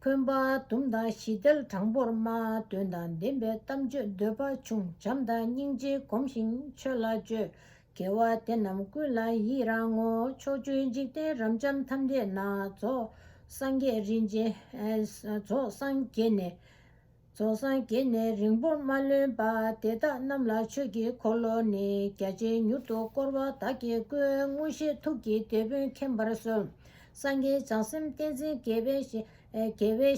འཁོན་པ་འདུམ་དང་ཞི་དལ་དྲང་པོར་སྨྲ། དོན་དང་ལྡན་པའི་གཏམ་བརྗོད་འདོད་པ་ཆུང་། བྱམས་དང་སྙིང་རྗེ་བསྒོམ་ཞིང་ཆོས་ལ་སྤྱོད། དགེ་བ་དེ་རྣམས་ཀུན་ལ་ཡི་རང་ངོ་། ཕྱོགས་བཅུའི་འཇིག་རྟེན་རབ་འབྱམས་ཐམས་ཅད་ན། རྫོགས་སངས་རྒྱས་རིན་ཆེན་རྫོགས་སངས་རྒྱས་ནས། རྫོགས་སངས་རྒྱས་ནས་རིང་པོར་མ་ལོན་པ། དེ་དག་རྣམས་ལ་ཆོས་ཀྱི་འཁོར་ལོ་ནི། རྒྱ་ཆེན་མྱུར་དུ་བསྐོར་བ་བདག་གིས་བསྐུལ། མངོན་ཤེས་ཐུགས་ཀྱི་དེད་དཔོན་མཁྱེན་པར་གསོལ། སངས་རྒྱས་བྱང་སེམས་བསྟན་འཛིན་དགེ་བའི་བཤེས། དགེ་བའི་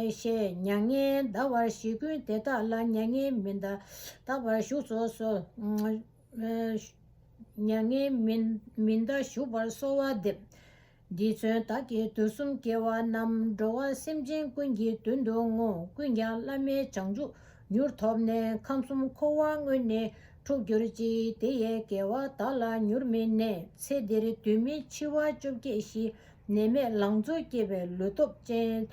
བཤེས། མྱ་ངན་འདའ་བར་བཞེད་ཀུན་དེ་དག་ལ། མྱ་ངན་མི་འདའ་འདའ་བར་བཞུགས་སུ་གསོལ། མྱ་ངན་མི་མི་འདའ་བཞུགས་པར་གསོལ་བ་འདེབས། འདིས་མཚོན་བདག་གིས་དུས་གསུམ་དགེ་བ་རྣམས། འགྲོ་བ་སེམས་ཅན་ཀུན་གྱི་དོན་དུ་བསྔོ། ཀུན་ཀྱང་བླ་མེད་བྱང་ཆུབ་མྱུར་ཐོབ་ནས། ཁམས་གསུམ་འཁོར་བ་དངོས་ནས་འཁྲུགས་གྱུར་ཅིག། དེ་ཡི་དགེ་བ་བདག་ལ་མྱུར་མི་གནས། ཚེ་འདིར་དུས་མིན་འཆི་བ་བཅོ་བརྒྱད་ཞི། ནད་མེད་ལང་ཚོ་སྐྱེ་བའི་ལུས་སྟོབས་ཅན།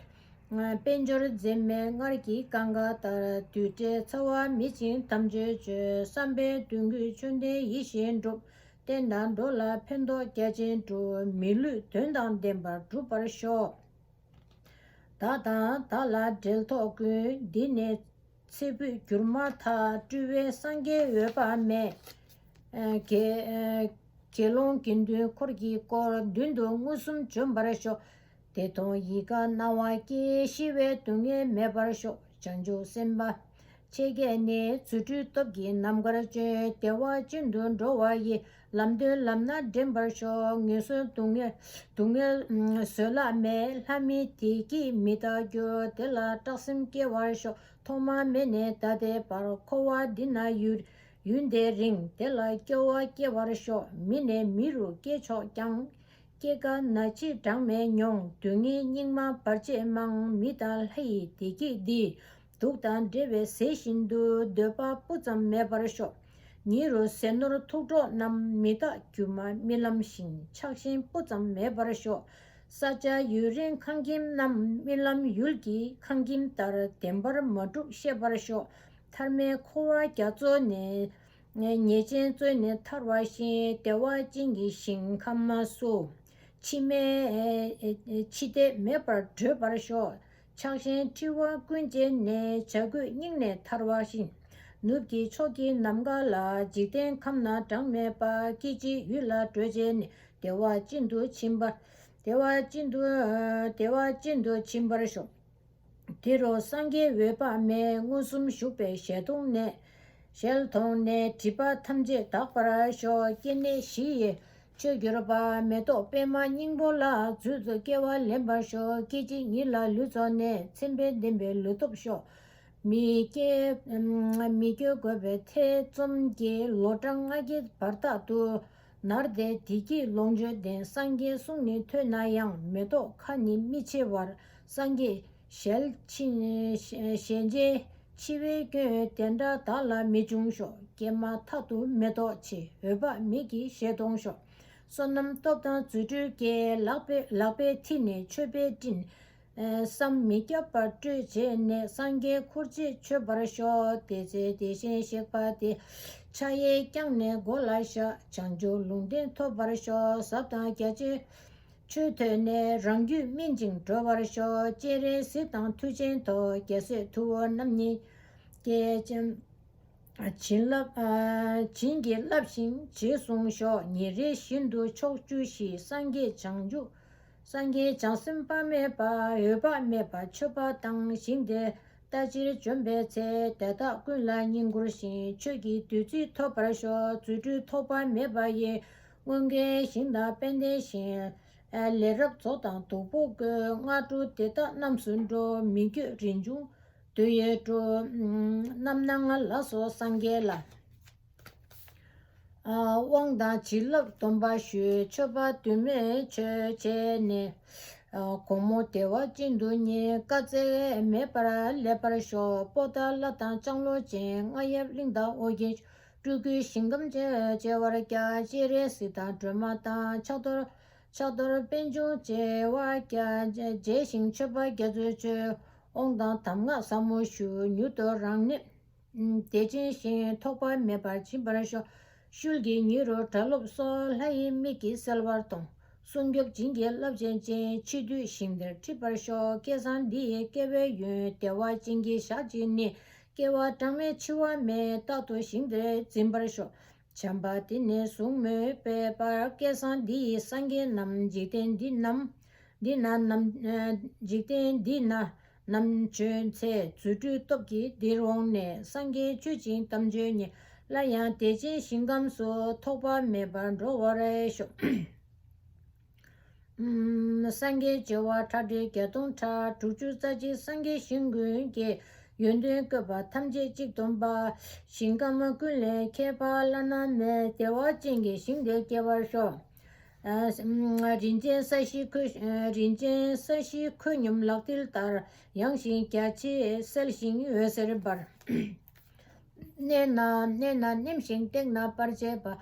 དཔལ་འབྱོར་འཛད་མེད་སྔར་གྱི་གང་ག་ལྟར། དུས་བྲལ་ཚ་བ་མེད་ཅིང་དམ་ཆོས་སྤྱོད། བསམ་པའི་དོན་ཀུན་ཆོས་ལྡན་ཡིད་བཞིན་འགྲུབ། བསྟན་དང་འགྲོ་ལ་ཕན་ཐོགས་རྒྱ་ཆེན་འགྲུབ། མི་ལུས་དོན་དང་ལྡན་པར་འགྲུབ་པར་ཤོག། བདག་དང་བདག་ལ་འབྲེལ་ཐོགས་ཀུན། འདི་ནས་ཚེ་འཕོས་གྱུར་མ་ཐག། སྤྲུལ་པའི་སངས་རྒྱས་འོད་དཔག་མེད། དགེ་དགེ་སློང་དགེ་འདུན་འཁོར་གྱིས་བསྐོར། མདུན་དུ་མངོན་སུམ་བྱོན་པར་ཤོག། དེ་མཐོང་ཡིད་དགའ་སྣང་བ་སྐྱེ། ཤི་བའི་སྡུག་བསྔལ་མེད་པར་ཤོག། བྱང་ཆུབ་སེམས་དཔའ་ཆེ་ཁྱེད་ནི། རྫུ་འཕྲུལ་སྟོབས་ཀྱིས་ནམ་མཁར་སྤྱོད། བདེ་བ་ཅན་དུ་འགྲོ་བ་ཡི། ལམ་སྟོན་ལམ་སྣ་འདྲེན་པར་ཤོག། ངན་སོང་སྡུག་བསྔལ་སྡུག་བསྔལ་བཟོད་གླགས་མེད། ལྷ་མིའི་བདེ་སྐྱིད་མི་རྟག་འགྱུར། དེ་ལ་སྐྲག་སེམས་སྐྱེ་བར་ཤོག། ཐོག་མ་མེད་ནས་ད་ལྟའི་བར། འཁོར་བ་འདི་ན་ཡུན་ཡུན་དེ་རིང་། དེ་ལ་སྐྱོ་བ་སྐྱེ་བར་ཤོག། མི་ནས་མི་རུ་སྐྱེ་ཆོག་ཀྱང་། སྐྱེ་རྒ་ན་འཆི་གྲངས་མེད་མྱོང་། སྡུག་བསྔལ་སྙིགས་མ་བར་ཆད་མང་། མི་དང་ལྷ་ཡི་བདེ་སྐྱིད་འདི། དུག་དང་འདྲ་བའི་ཟས་བཞིན་དུ། འདོད་པ་སྤུ་ཙམ་མེད་པར་ཤོག། ཉེ་རུ་ཟས་ནོར་ཐུགས་གྲོགས་རྣམས། མི་རྟག་སྒྱུ་མ་རྨི་ལམ་བཞིན། ཆགས་ཞེན་སྤུ་ཙམ་མེད་པར་ཤོག། ས་ཆ་ཡུན་རིང་ཁང་ཁྱིམ་རྣམས། རྨི་ལམ་ཡུལ་གྱི་ཁང་ཁྱིམ་ལྟར། བདེན་པར་མ་གྲུབ་ཤེས་པར་ཤོག། ཐར་མེད་འཁོར་བ་རྒྱ་མཚོ་ནས། ཉེས་ཅན་བཙོན་ནས་ཐར་བ་བཞིན། བདེ་བ་ཅན་གྱི་ཞིང་ཁམས་སུ། འཆི་མེད་འཆི་ལྟས་མེད་པར་བགྲོད་པར་ཤོག། ཆགས་ཞེན་འཁྲི་བ་ཀུན་བཅད་ནས། བྱ་རྒོད་སྙིང་ནས་ཐར་བ་བཞིན། ནུབ་ཀྱི་ཕྱོགས་ཀྱི་ནམ་མཁའ་ལ། འཇིག་རྟེན་ཁམས་ན་གྲངས་མེད་པ། སྐྱེ་འཆི་ཡུལ་ལ་བགྲོད་བྱས་ནས། བདེ་བ་ཅན་དུ་ཕྱིན་པ། བདེ་བ་ཅན་དུ་བདེ་བ་ཅན་དུ་ཕྱིན་པར་ཤོག། དེ་རུ་སངས་རྒྱས་འོད་དཔག་མེད། མངོན་སུམ་བཞུགས་པའི་ཞལ་མཐོང་ནས། ཞལ་མཐོང་ནས་སྒྲིབ་པ་ཐམས་ཅད་དག་པར་ཤོག། སྐྱེ་གནས་བཞི་ཡི་ཆོས་གྱུར་པ། མེ་ཏོག་པདྨ་སྙིང་པོ་ལ། རྫུས་སུ་སྐྱེ་བ་ལེན་པར་ཤོག། སྐད་ཅིག་ཉིད་ལ་ལུས་རྫོགས་ནས། མཚན་དཔེ་ལྡན་པའི་ལུས་སྟོབས་ཤོག། མི་སྐྱེ་མི་སྐྱེ་དགོས་པའི་ཐེ་ཚོམ་གྱིས། ལོ་གྲངས་ལྔ་བརྒྱའི་བར་དག་ཏུ། ནར་ཏེ་བདེ་སྐྱིད་ལོངས་སྤྱོད་ལྡན། སངས་རྒྱས་གསུང་ནི་ཐོས་ན་ཡང་། མེ་ཏོག་ཁ་ནི་མི་ཕྱེ་བར། སངས་རྒྱས་ཞལ་ཕྱིན་ཞལ་མཇལ་འཆི་བའི་སྐྱོན། དེ་འདྲ་བདག་ལ་མི་འབྱུང་ཤོག། ཀྱེ་མ་ཐག་ཏུ་མེ་ཏོག་ཆེ། འོད་དཔག་མེད་ཀྱི་ཞལ་མཐོང་ཤོག། བསོད་ནམས་སྟོབས་དང་རྫུ་འཕྲུལ་སྐྱེས། ལག་པའི་ལག་པའི་མཐིལ་ནས་མཆོད་པའི་སྤྲིན། བསམ་མི་ཁྱབ་པ་སྤྲོས་བྱས་ནས། སངས་རྒྱས་འཁོར་བཅས་མཆོད་པར་ཤོག། དེ་ཚེ་དེ་བཞིན་གཤེགས་པ་དེ། ཕྱག་གཡས་བརྐྱངས་ནས་མགོ་ལ་བཞག། བྱང་ཆུབ་ལུང་བསྟན་ཐོབ་པར་ཤོག། ཟབ་དང་རྒྱ་ཆེའི་ཆོས་ཐོས་ནས། རང་རྒྱུད་སྨིན་ཅིང་གྲོལ་བར་ཤོག། སྤྱན་རས་གཟིགས་དང་མཐུ་ཆེན་ཐོབ། རྒྱལ་སྲས་ཐུ་བོ་རྣམ་གཉིས་ཀྱིས། བྱིན་རླབས་བྱིན་གྱིས་བརླབས་ཤིང་རྗེས་བཟུང་ཤོག། ཉིན་རེ་བཞིན་དུ་ཕྱོགས་བཅུ་བཞིའི་སངས་རྒྱས་བྱང་ཆུབ། སངས་རྒྱས་བྱང་སེམས་དཔག་མེད་པ། འོད་དཔག་མེད་པ་མཆོད་པ་དང་། ཞིང་དེར་ལྟ་ཕྱིར་བྱོན་པའི་ཚེ། དེ་དག་ཀུན་ལ་བསྙེན་བཀུར་ཞིང་། ཆོས་ཀྱི་བདུད་རྩི་ཐོབ་པར་ཤོག། རྫུ་འཕྲུལ་ཐོགས་པ་མེད་པ་ཡི། མངོན་དགའི་ཞིང་དང་དཔལ་ལྡན་ཞིང་། ལས་རབ་རྫོགས་དང་བདུག་སྤོས་བཀོད། སྔ་དྲོ་དེ་དག་རྣམས་སུ་འགྲོ། མི་བསྐྱོད་རིན་འབྱུང་དུ་ཡི་འགྲོ། རྣམ་སྣང་ལ་སོགས་སངས་རྒྱས་ལ། དབང་དང་བྱིན་རླབས་སྡོམ་པ་ཞུས། མཆོད་པ་དུ་མས་མཆོད་བྱས་ནས། དགོང་མོ་བདེ་བ་ཅན་དུ་གཉེར། དཀའ་ཚེགས་མེད་པར་སླེབས་པར་ཤོག་པོ་ཏ་ལ་དང་ལྕང་ལོ་ཅན། རྔ་ཡབ་གླིང་དང་ཨོ་རྒྱན། སྤྲུལ་སྐུའི་ཞིང་ཁམས་བྱེ་བར་རྒྱ། སྤྱན་རས་གཟིགས་དང་སྒྲོལ་མ་དང་། ཕྱག་རྡོར་ཕྱག་རྡོར་པད་འབྱུང་བྱེ་བར་རྒྱ། མཇལ་ཞིང་མཆོད་པ་རྒྱ་མཚོས་མཆོད། དབང་དང་གདམས་ངག་ཟབ་མོ་ཞུ། མྱུར་དུ་རང་གནས་བདེ་ཆེན་ཞིང་། ཐོགས་པ་མེད་པར་སྦྱིན་པར་ཤོག་ཤུལ་གྱི་ཉེ་རུ་གྲྭ་སློབ་སོགས། ལྷ་ཡི་མིག་གིས་གསལ་བར་མཐོང་། སྲུང་སྐྱོབ་བྱིན་གྱིས་བརླབ་བྱེད་ཅིང་། འཆི་དུས་ཞིང་དེར་ཁྲིད་པར་ཤོག་སྐལ་བཟང་འདི་ཡི་སྐྱེ་བའི་ཡུན། བདེ་བ་ཅན་གྱི་ཞག་གཅིག་ནི། སྐྱེ་བ་གྲངས་མེད་འཆི་བ་མེད། རྟག་ཏུ་ཞིང་དེར་འཛིན་པར་ཤོག་བྱམས་པ་འདི་ནི་གཟུགས་མོས་པའི་བར། སྐལ་བཟང་འདི་ཡིས་སངས་རྒྱས་རྣམས། འཇིག་རྟེན་འདི་རྣམས་འདི་ན་ནམ། འཇིག་རྟེན་འདི་ན་ནམ་བྱོན་ཚེ། རྫུ་འཕྲུལ་སྟོབས་ཀྱིས་འདིར་འོངས་ནས། སངས་རྒྱས་མཆོད་ཅིང་དམ་ཆོས་ཉན། སླར་ཡང་བདེ་ཆེན་ཞིང་ཁམས་སུ། ཐོགས་པ་མེད་པར་འགྲོ་བར་ཤོག་སངས་རྒྱས་བྱེ་བ་ཁྲག་ཁྲིག་བརྒྱ་སྟོང་ཕྲག་དྲུག་ཅུ་རྩ་གཅིག་སངས་རྒྱས་ཞིང་ཀུན་གྱི། ཡོན་ཏན་བཀོད་པ་ཐམས་ཅད་གཅིག་བསྡོམས་པ། ཞིང་ཁམས་ཀུན་ལས་ཁྱད་པར་བླ་ན་མེད། བདེ་བ་ཅན་གྱི་ཞིང་དེར་སྐྱེ་བར་ཤོག་ཨ་རིན་ཆེན་ས་གཞི་ཁོད། རིན་ཆེན་ས་གཞི་ཁོད་སྙོམས་ལག་མཐིལ་ལྟར། ཡངས་ཤིང་རྒྱ་ཆེ་གསལ་ཞིང་འོད་ཟེར་འབར། གནས་ན་གནས་ན་མནེམ་ཞིང་སྟེང་ན་སྤར་བྱེད་པ།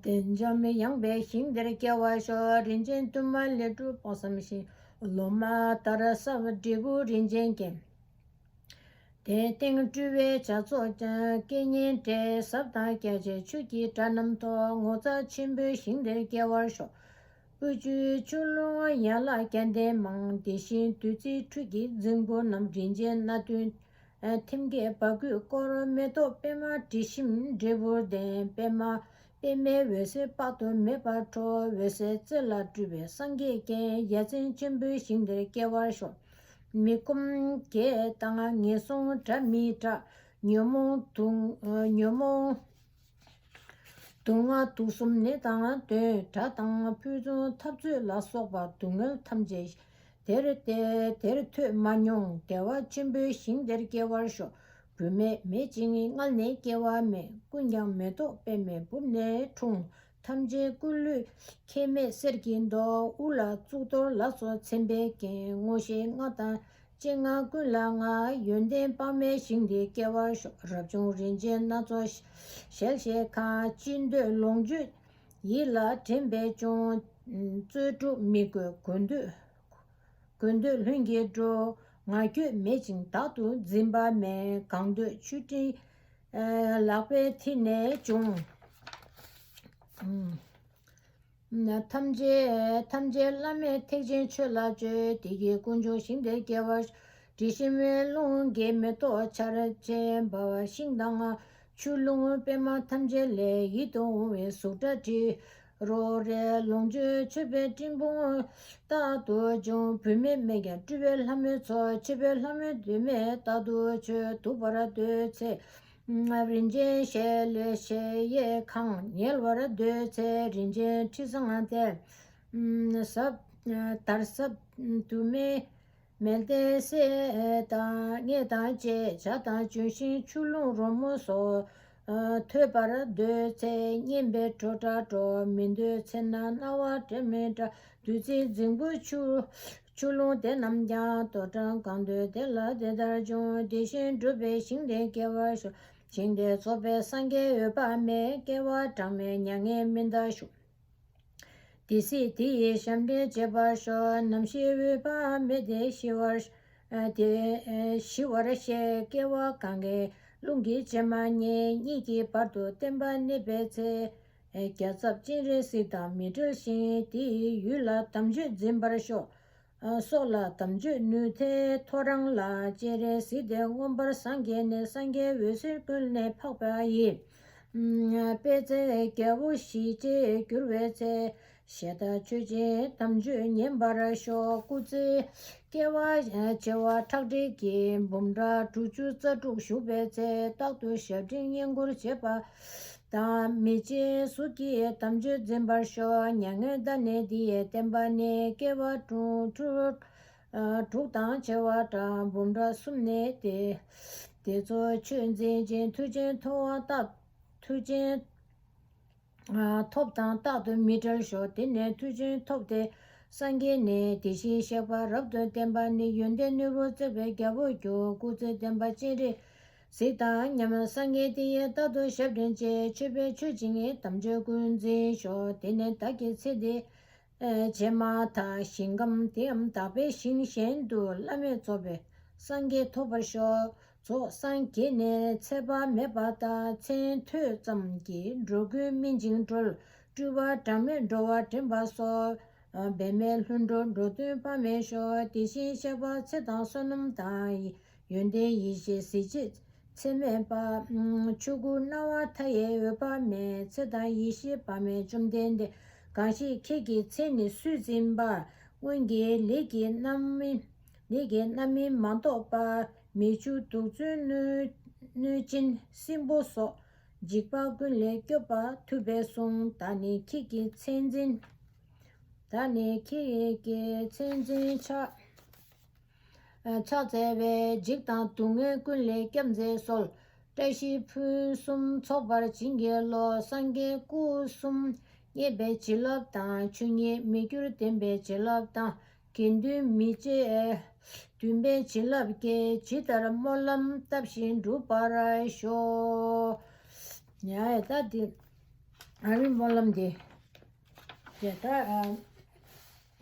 དེ་འཇམ་ཡངས་པའི་ཞིང་དེར་སྐྱེ་བར་ཤོག་རིན་ཆེན་ཏིལ་མར་ལས་གྲུབ་དཔག་བསམ་ཤིང་། ལོ་མ་དར་ཟབ་འབྲས་བུ་རིན་ཆེན་སྐྱེམས། དེ་སྟེང་སྤྲུལ་པའི་བྱ་ཚོགས་ཀྱང་། སྐད་སྙན་སྒྲས་ཟབ་དང་རྒྱ་ཆེ། ཆོས་ཀྱི་སྒྲ་རྣམས་ཐོས། ངོ་མཚར་ཆེན་པོའི་ཞིང་དེར་སྐྱེ་བར་ཤོག་དབུས་སྤྱི་ཆུ་ཀླུང་ཡན་ལག་བརྒྱ་ལྡན་མང་། དེ་བཞིན་བདུད་རྩིའི་ཁྲུས་ཀྱི་རྫིང་བུ་རྣམས། རིན་ཆེན་སྣ་བདུན་ཐེམ་སྐས་འབག་སྐུད་བསྐོར། མེ་ཏོག་པདྨ་དྲི་ཞིམ་འབྲས་བུར་ལྡན། པདྨ་པདྨའི་འོད་ཟེར་དཔག་ཏུ་མེད་པ་འཕྲོ། འོད་ཟེར་རྩེ་ལ་སྤྲུལ་པའི་སངས་རྒྱས་ཀྱི། ཡ་མཚན་ཆེན་པོའི་ཞིང་དེར་སྐྱེ་བར་ཤོག་མི་ཁོམ་བརྒྱད་དང་ངན་སོང་དགྲ་མི་སྐྲག་ཉོན་མོངས་དུག་ཉོན་མོངས་དུག་ལྔ་དུག་གསུམ་ནད་དང་གདོན། དགྲ་དང་ཕུད་རྡུང་འཐབ་རྩོད་ལ་སོགས་པ་སྡུག་བསྔལ་ཐམས་ཅད་དེར་ཐོས་མ་མྱོང་། བདེ་བ་ཆེན་པོའི་ཞིང་དེར་སྐྱེ་བར་ཤོག་བུད་མེད་མེད་ཅིང་མངལ་ནས་སྐྱེ་བ་མེད། ཀུན་ཀྱང་མེ་ཏོག་པདྨའི་སྦུབས་ནས་འཁྲུངས། ཐམས་ཅད་སྐུ་ལུས་ཁྱད་མེད་གསེར་གྱི་མདོག་དབུ་ལ་གཙུག་ཏོར་ལ་སོགས་མཚན་དཔེས་བརྒྱན། མངོན་ཤེས་ལྔ་དང་སྤྱན་ལྔ་ཀུན་ལ་མངའ། ཡོན་ཏན་དཔག་མེད་ཞིང་དེར་སྐྱེ་བར་ཤོག་རབ་བྱུང་རིན་ཆེན་སྣ་ཚོགས་ཞལ་བཞེས་ཁང་། ཅི་འདོད་ལོངས་སྤྱོད་ཡིད་ལ་དྲན་པས་སྐྱོང་། རྩོལ་སྒྲུབ་མི་དགོས་དགོས་འདོད། དགོས་འདོད་ལྷུན་གྱིས་འགྲུབ། ང་རྒྱལ་མེད་ཅིང་བདག་ཏུ་འཛིན་པ་མེད། གང་འདོད་ཆུ་སྤྲིན་ལག་པའི་མཐིལ་ནས་འབྱུང་། ཐམས་ཅད་ཐམས་ཅད་བླ་མེད་ཐེག་ཆེན་ཆོས་ལ་སྤྱོད། དེ་ཡི་ཀུན་འབྱུང་ཞིང་དེར་སྐྱེ་བར། དྲི་ཞིམ་པའི་རླུང་གིས་མེ་ཏོག་ཆར་ཆེན་འབར། ཤིང་དང་ཆུ་ཀླུང་པདྨ་ཐམས་ཅད་ལས། ཡིད་དུ་འོང་བའི་གཟུགས་སྒྲ་དྲི་རོ་རེག་གློག་འགྱུ་མཆོད་པའི་སྤྲིན་ཕུང་རྟག་ཏུ་འབྱུང་། བུད་མེད་མེད་ཀྱང་སྤྲུལ་པའི་ལྷ་མོའི་ཚོགས། འཆི་བའི་ལྷ་མོའི་མདོས་མེད་རྟག་ཏུ་མཆོད། འདུག་པར་འདོད་ཚེ། རིན་ཆེན་ཞལ་ལས་གཞལ་ཡས་ཁང་། ཉལ་བར་འདོད་ཚེ་རིན་ཆེན་ཁྲི་བཟང་སྟེ། ཟབ་དར་ཟབ་དུ་མའི་མལ་སྟན་གསེར་དང་། ལྔས་དང་བཅས་བྱ་དང་ལྗོན་ཤིང་ཆུ་ཀླུང་རོལ་མོ་སོགས། ཐོས་པར་འདོད་ཚེ་སྙན་པའི་བྲོ་བྲ་བྲོ། མི་འདོད་ཚེ་ན་རྣ་བ་དྲན་མི་འདྲ། བདུད་རྩིའི་རྫིང་བུ་ཆུ། ཆུ་ཀླུང་དེ་རྣམས་ཀྱང་། དོ་འགྲང་གང་འདོད་དེ་ལ་དེ་ལྟར་འབྱུང་། དེ་བཞིན་གྲུབ་པའི་ཞིང་དེར་སྐྱེ་བར་ཤོག་ཞིང་དེ་རྫོགས་པའི་སངས་རྒྱས་འོད་དཔག་མེད། སྐྱེ་བ་གྲངས་མེད་མྱ་ངན་མི་འདའ་ཤོག་དེ་སྲིད་དེ་ཡི་ཞབས་འདྲེན་བྱེད་པར་ཤོག་རྣམ་ཤེས་འོད་དཔག་མེད་དེ་ཞི་བར། དེ་ཞི་བར་གཤེགས། སྐྱེ་བ་གང་གི་རླུང་གི་བྱེ་མ་སྙེད། གཉིད་ཀྱི་བར་དུ་བརྟན་པར་གནས་པའི་ཚེ། རྒྱལ་ཚབ་སྤྱན་རས་གཟིགས་དང་མི་འབྲལ་ཞིང་། དེ་ཡི་ཡུལ་ལ་དམ་ཆོས་འཛིན་པར་ཤོག་སྲོག་ལ་དམ་ཆོས་ནུས་མཐའི་ཐོ་རངས་ལ། སྤྱན་རས་གཟིགས་དེ་མངོན་པར་སངས་རྒྱས་ནས། སངས་རྒྱས་འོད་ཟེར་ཀུན་ནས་འཕགས་པ་ཡི། པད་ཚལ་རྒྱལ་པོ་ཞིག་ཅེས་གྱུར་པའི་ཚེ། ཞལ་ལྟ་མཆོད་ཅིང་དམ་ཆོས་ཉན་པར་ཤོག་སྐུ་ཚེ་སྐྱེ་བ་བྱེ་བ་ཁྲག་ཁྲིག་གི། འབུམ་ཕྲག་དྲུག་ཅུ་རྩ་དྲུག་བཞུགས་པའི་ཚེ། རྟག་ཏུ་ཞབས་འབྲིང་བསྙེན་བཀུར་བྱེད་པ། དང་མི་བརྗེད་གཟུགས་ཀྱི་དམ་ཆོས་འཛིན་པར་ཤོག་མྱ་ངན་འདའ་ནས་འདི་ཡི་བསྟན་པ་ནི། སྐྱེ་བ་དྲུག་དྲུག་དྲུག་དང་བྱེ་བ་ཕྲག་འབུམ་ཕྲག་གསུམ་ནས་ཏེ། དེ་ཚོ་ཆོས་འཛིན་ཅིང་མཐུ་ཆེན་ཐོབ་པ་རྟག་མཐུ་ཆེན་ཐོབ་དང་རྟག་ཏུ་མི་བྲལ་ཤོག་དེ་ནས་མཐུ་ཆེན་ཐོབ་སྟེ་སངས་རྒྱས་ནས། དེ་བཞིན་གཤེགས་པ་རབ་ཏུ་བརྟན་པ་ནི། ཡོན་ཏན་ནོར་བུ་བརྩེགས་པའི་རྒྱལ་པོར་གྱུར། སྐུ་ཚེ་བརྟན་པ་སྤྱན་རས་གཟིགས་དང་མཉམ། སངས་རྒྱས་དེ་ཡི་རྟག་ཏུ་ཞབས་འདྲེན་བྱེད། མཆོད་པས་མཆོད་ཅིང་དམ་ཆོས་ཀུན་འཛིན་ཤོག་དེ་ནས་བདག་གི་ཚེ་འདི་བྱེ་མ་ཐག་ཞིང་ཁམས་དེའམ་དག་པའི་ཞིང་གཞན་དུ་བླ་མེད་རྫོགས་པའི་སངས་རྒྱས་ཐོབ་པར་ཤོག་རྫོགས་སངས་རྒྱས་ནས་ཚེ་དཔག་མེད་པ་དང་། མཚན་ཐོས་ཙམ་གྱིས་འགྲོ་ཀུན་སྨིན་ཅིང་གྲོལ། སྤྲུལ་པ་གྲངས་མེད་འགྲོ་བ་འདྲེན་པ་སོགས། འབད་མེད་ལྷུན་གྲུབ་འགྲོ་དོན་དཔག་མེད་ཤོག་དེ་བཞིན་གཤེགས་པ་ཚེ་དང་བསོད་ནམས་དང་། ཡོན་ཏན་ཡེ་ཤེས་གཟི་བརྗིད་ཚད་མེད་པ། ཆོས་སྐུ་སྣང་བ་མཐའ་ཡས་འོད་དཔག་མེད། ཚེ་དང་ཡེ་ཤེས་དཔག་མེད་བཅོམ་ལྡན་འདས། གང་ཞིག་ཁྱེད་ཀྱི་མཚན་ནི་སུས་འཛིན་པ། སྔོན་གྱི་ལས་ཀྱི་རྣམ་སྨིན་ལས་ཀྱི་རྣམ་སྨིན་མ་གཏོགས་པ། མི་འཆུགས་གདུག་རྩུབ་གནོད་གནོད་སྦྱིན་སྲིན་པོ་སོགས། འཇིགས་པ་ཀུན་ལས་སྐྱོབ་པ་ཐུབ་པས་གསུངས། བདག་ནི་ཁྱེད་ཀྱི་མཚན་འཛིན། བདག་ནི་ཁྱེད་ཀྱི་མཚན་འཛིན་ཕྱག་ཕྱག་འཚལ་བས། འཇིགས་དང་སྡུག་བསྔལ་ཀུན་ལས་སྐྱབས་མཛད་གསོལ། བཀྲ་ཤིས་ཕུན་སུམ་ཚོགས་པར་བྱིན་གྱིས་རློབས། སངས་རྒྱས་སྐུ་གསུམ་མཉེས་པའི་བྱིན་རླབས་དང་། ཆོས་ཉིད་མི་འགྱུར་བདེན་པའི་བྱིན་རླབས་དང་། དགེ་འདུན་མི་བརྗེད་འདུན་པའི་བྱིན་རླབས་ཀྱིས། ཇི་ལྟར་སྨོན་ལམ་བཏབ་བཞིན་འགྲུབ་པར་ཤོག་ཡ་ད་འདི་ཨ་རིའི་སྨོན་ལམ་འདི། ཡ་ད་ཨ།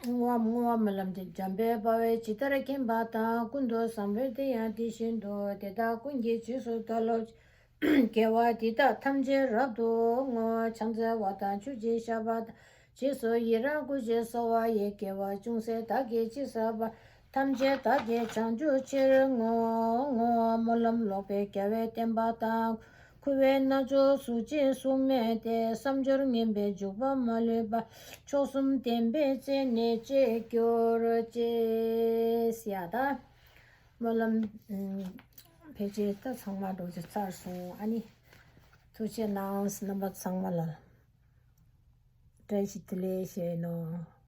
བསྔོ་བ་བསྔོ་བ་སྨོན་ལམ་འདི། འཇམ་དཔལ་དཔའ་བོས་ཇི་ལྟར་མཁྱེན་པ་དང་། ཀུན་ཏུ་བཟང་པོ་དེ་ཡང་དེ་བཞིན་དུ། དེ་དག་ཀུན་གྱི་རྗེས་སུ་བདག་སློབ་ཅིང་། དགེ་བ་འདི་དག་ཐམས་ཅད་རབ་ཏུ་བསྔོ། ཕྱག་འཚལ་བ་དང་མཆོད་ཅིང་བཤགས་པ་དང་། རྗེས་སུ་ཡི་རང་བསྐུལ་ཞིང་གསོལ་བ་ཡི། དགེ་བ་ཅུང་ཟད་བདག་གིས་ཅི་བསགས་པ། ཐམས་ཅད་བདག་གིས་བྱང་ཆུབ་ཕྱིར་བསྔོ། བསྔོ་བ་སྨོན་ལམ་ལོག་པའི་རྒྱལ་བའི་བསྟན་པ་དང་། འཁོར་བའི་རྣལ་འབྱོར་གཟུགས་ཅན་གཟུགས་མེད་དེ། བསམ་སྦྱོར་ངན་པའི་འཇུག་པ་མ་ལུས་པ། མཆོག་གསུམ་བདེན་པའི་རྩེ་ནས་བཅད་གྱུར་ཅིག་ཡ་ད། སྨོན་ལམ་ཕལ་ཆེར་ད་ཚང་མ་འགྲོ་རྒྱུ་ཚར་སོང་། ཨ་ནི་ཐུགས་རྗེ་གནང་། རྣམ་པ་ཚང་མ་ལ་བཀྲ་ཤིས་བདེ་ལེགས་ཞུ་ཡིན་ནོ།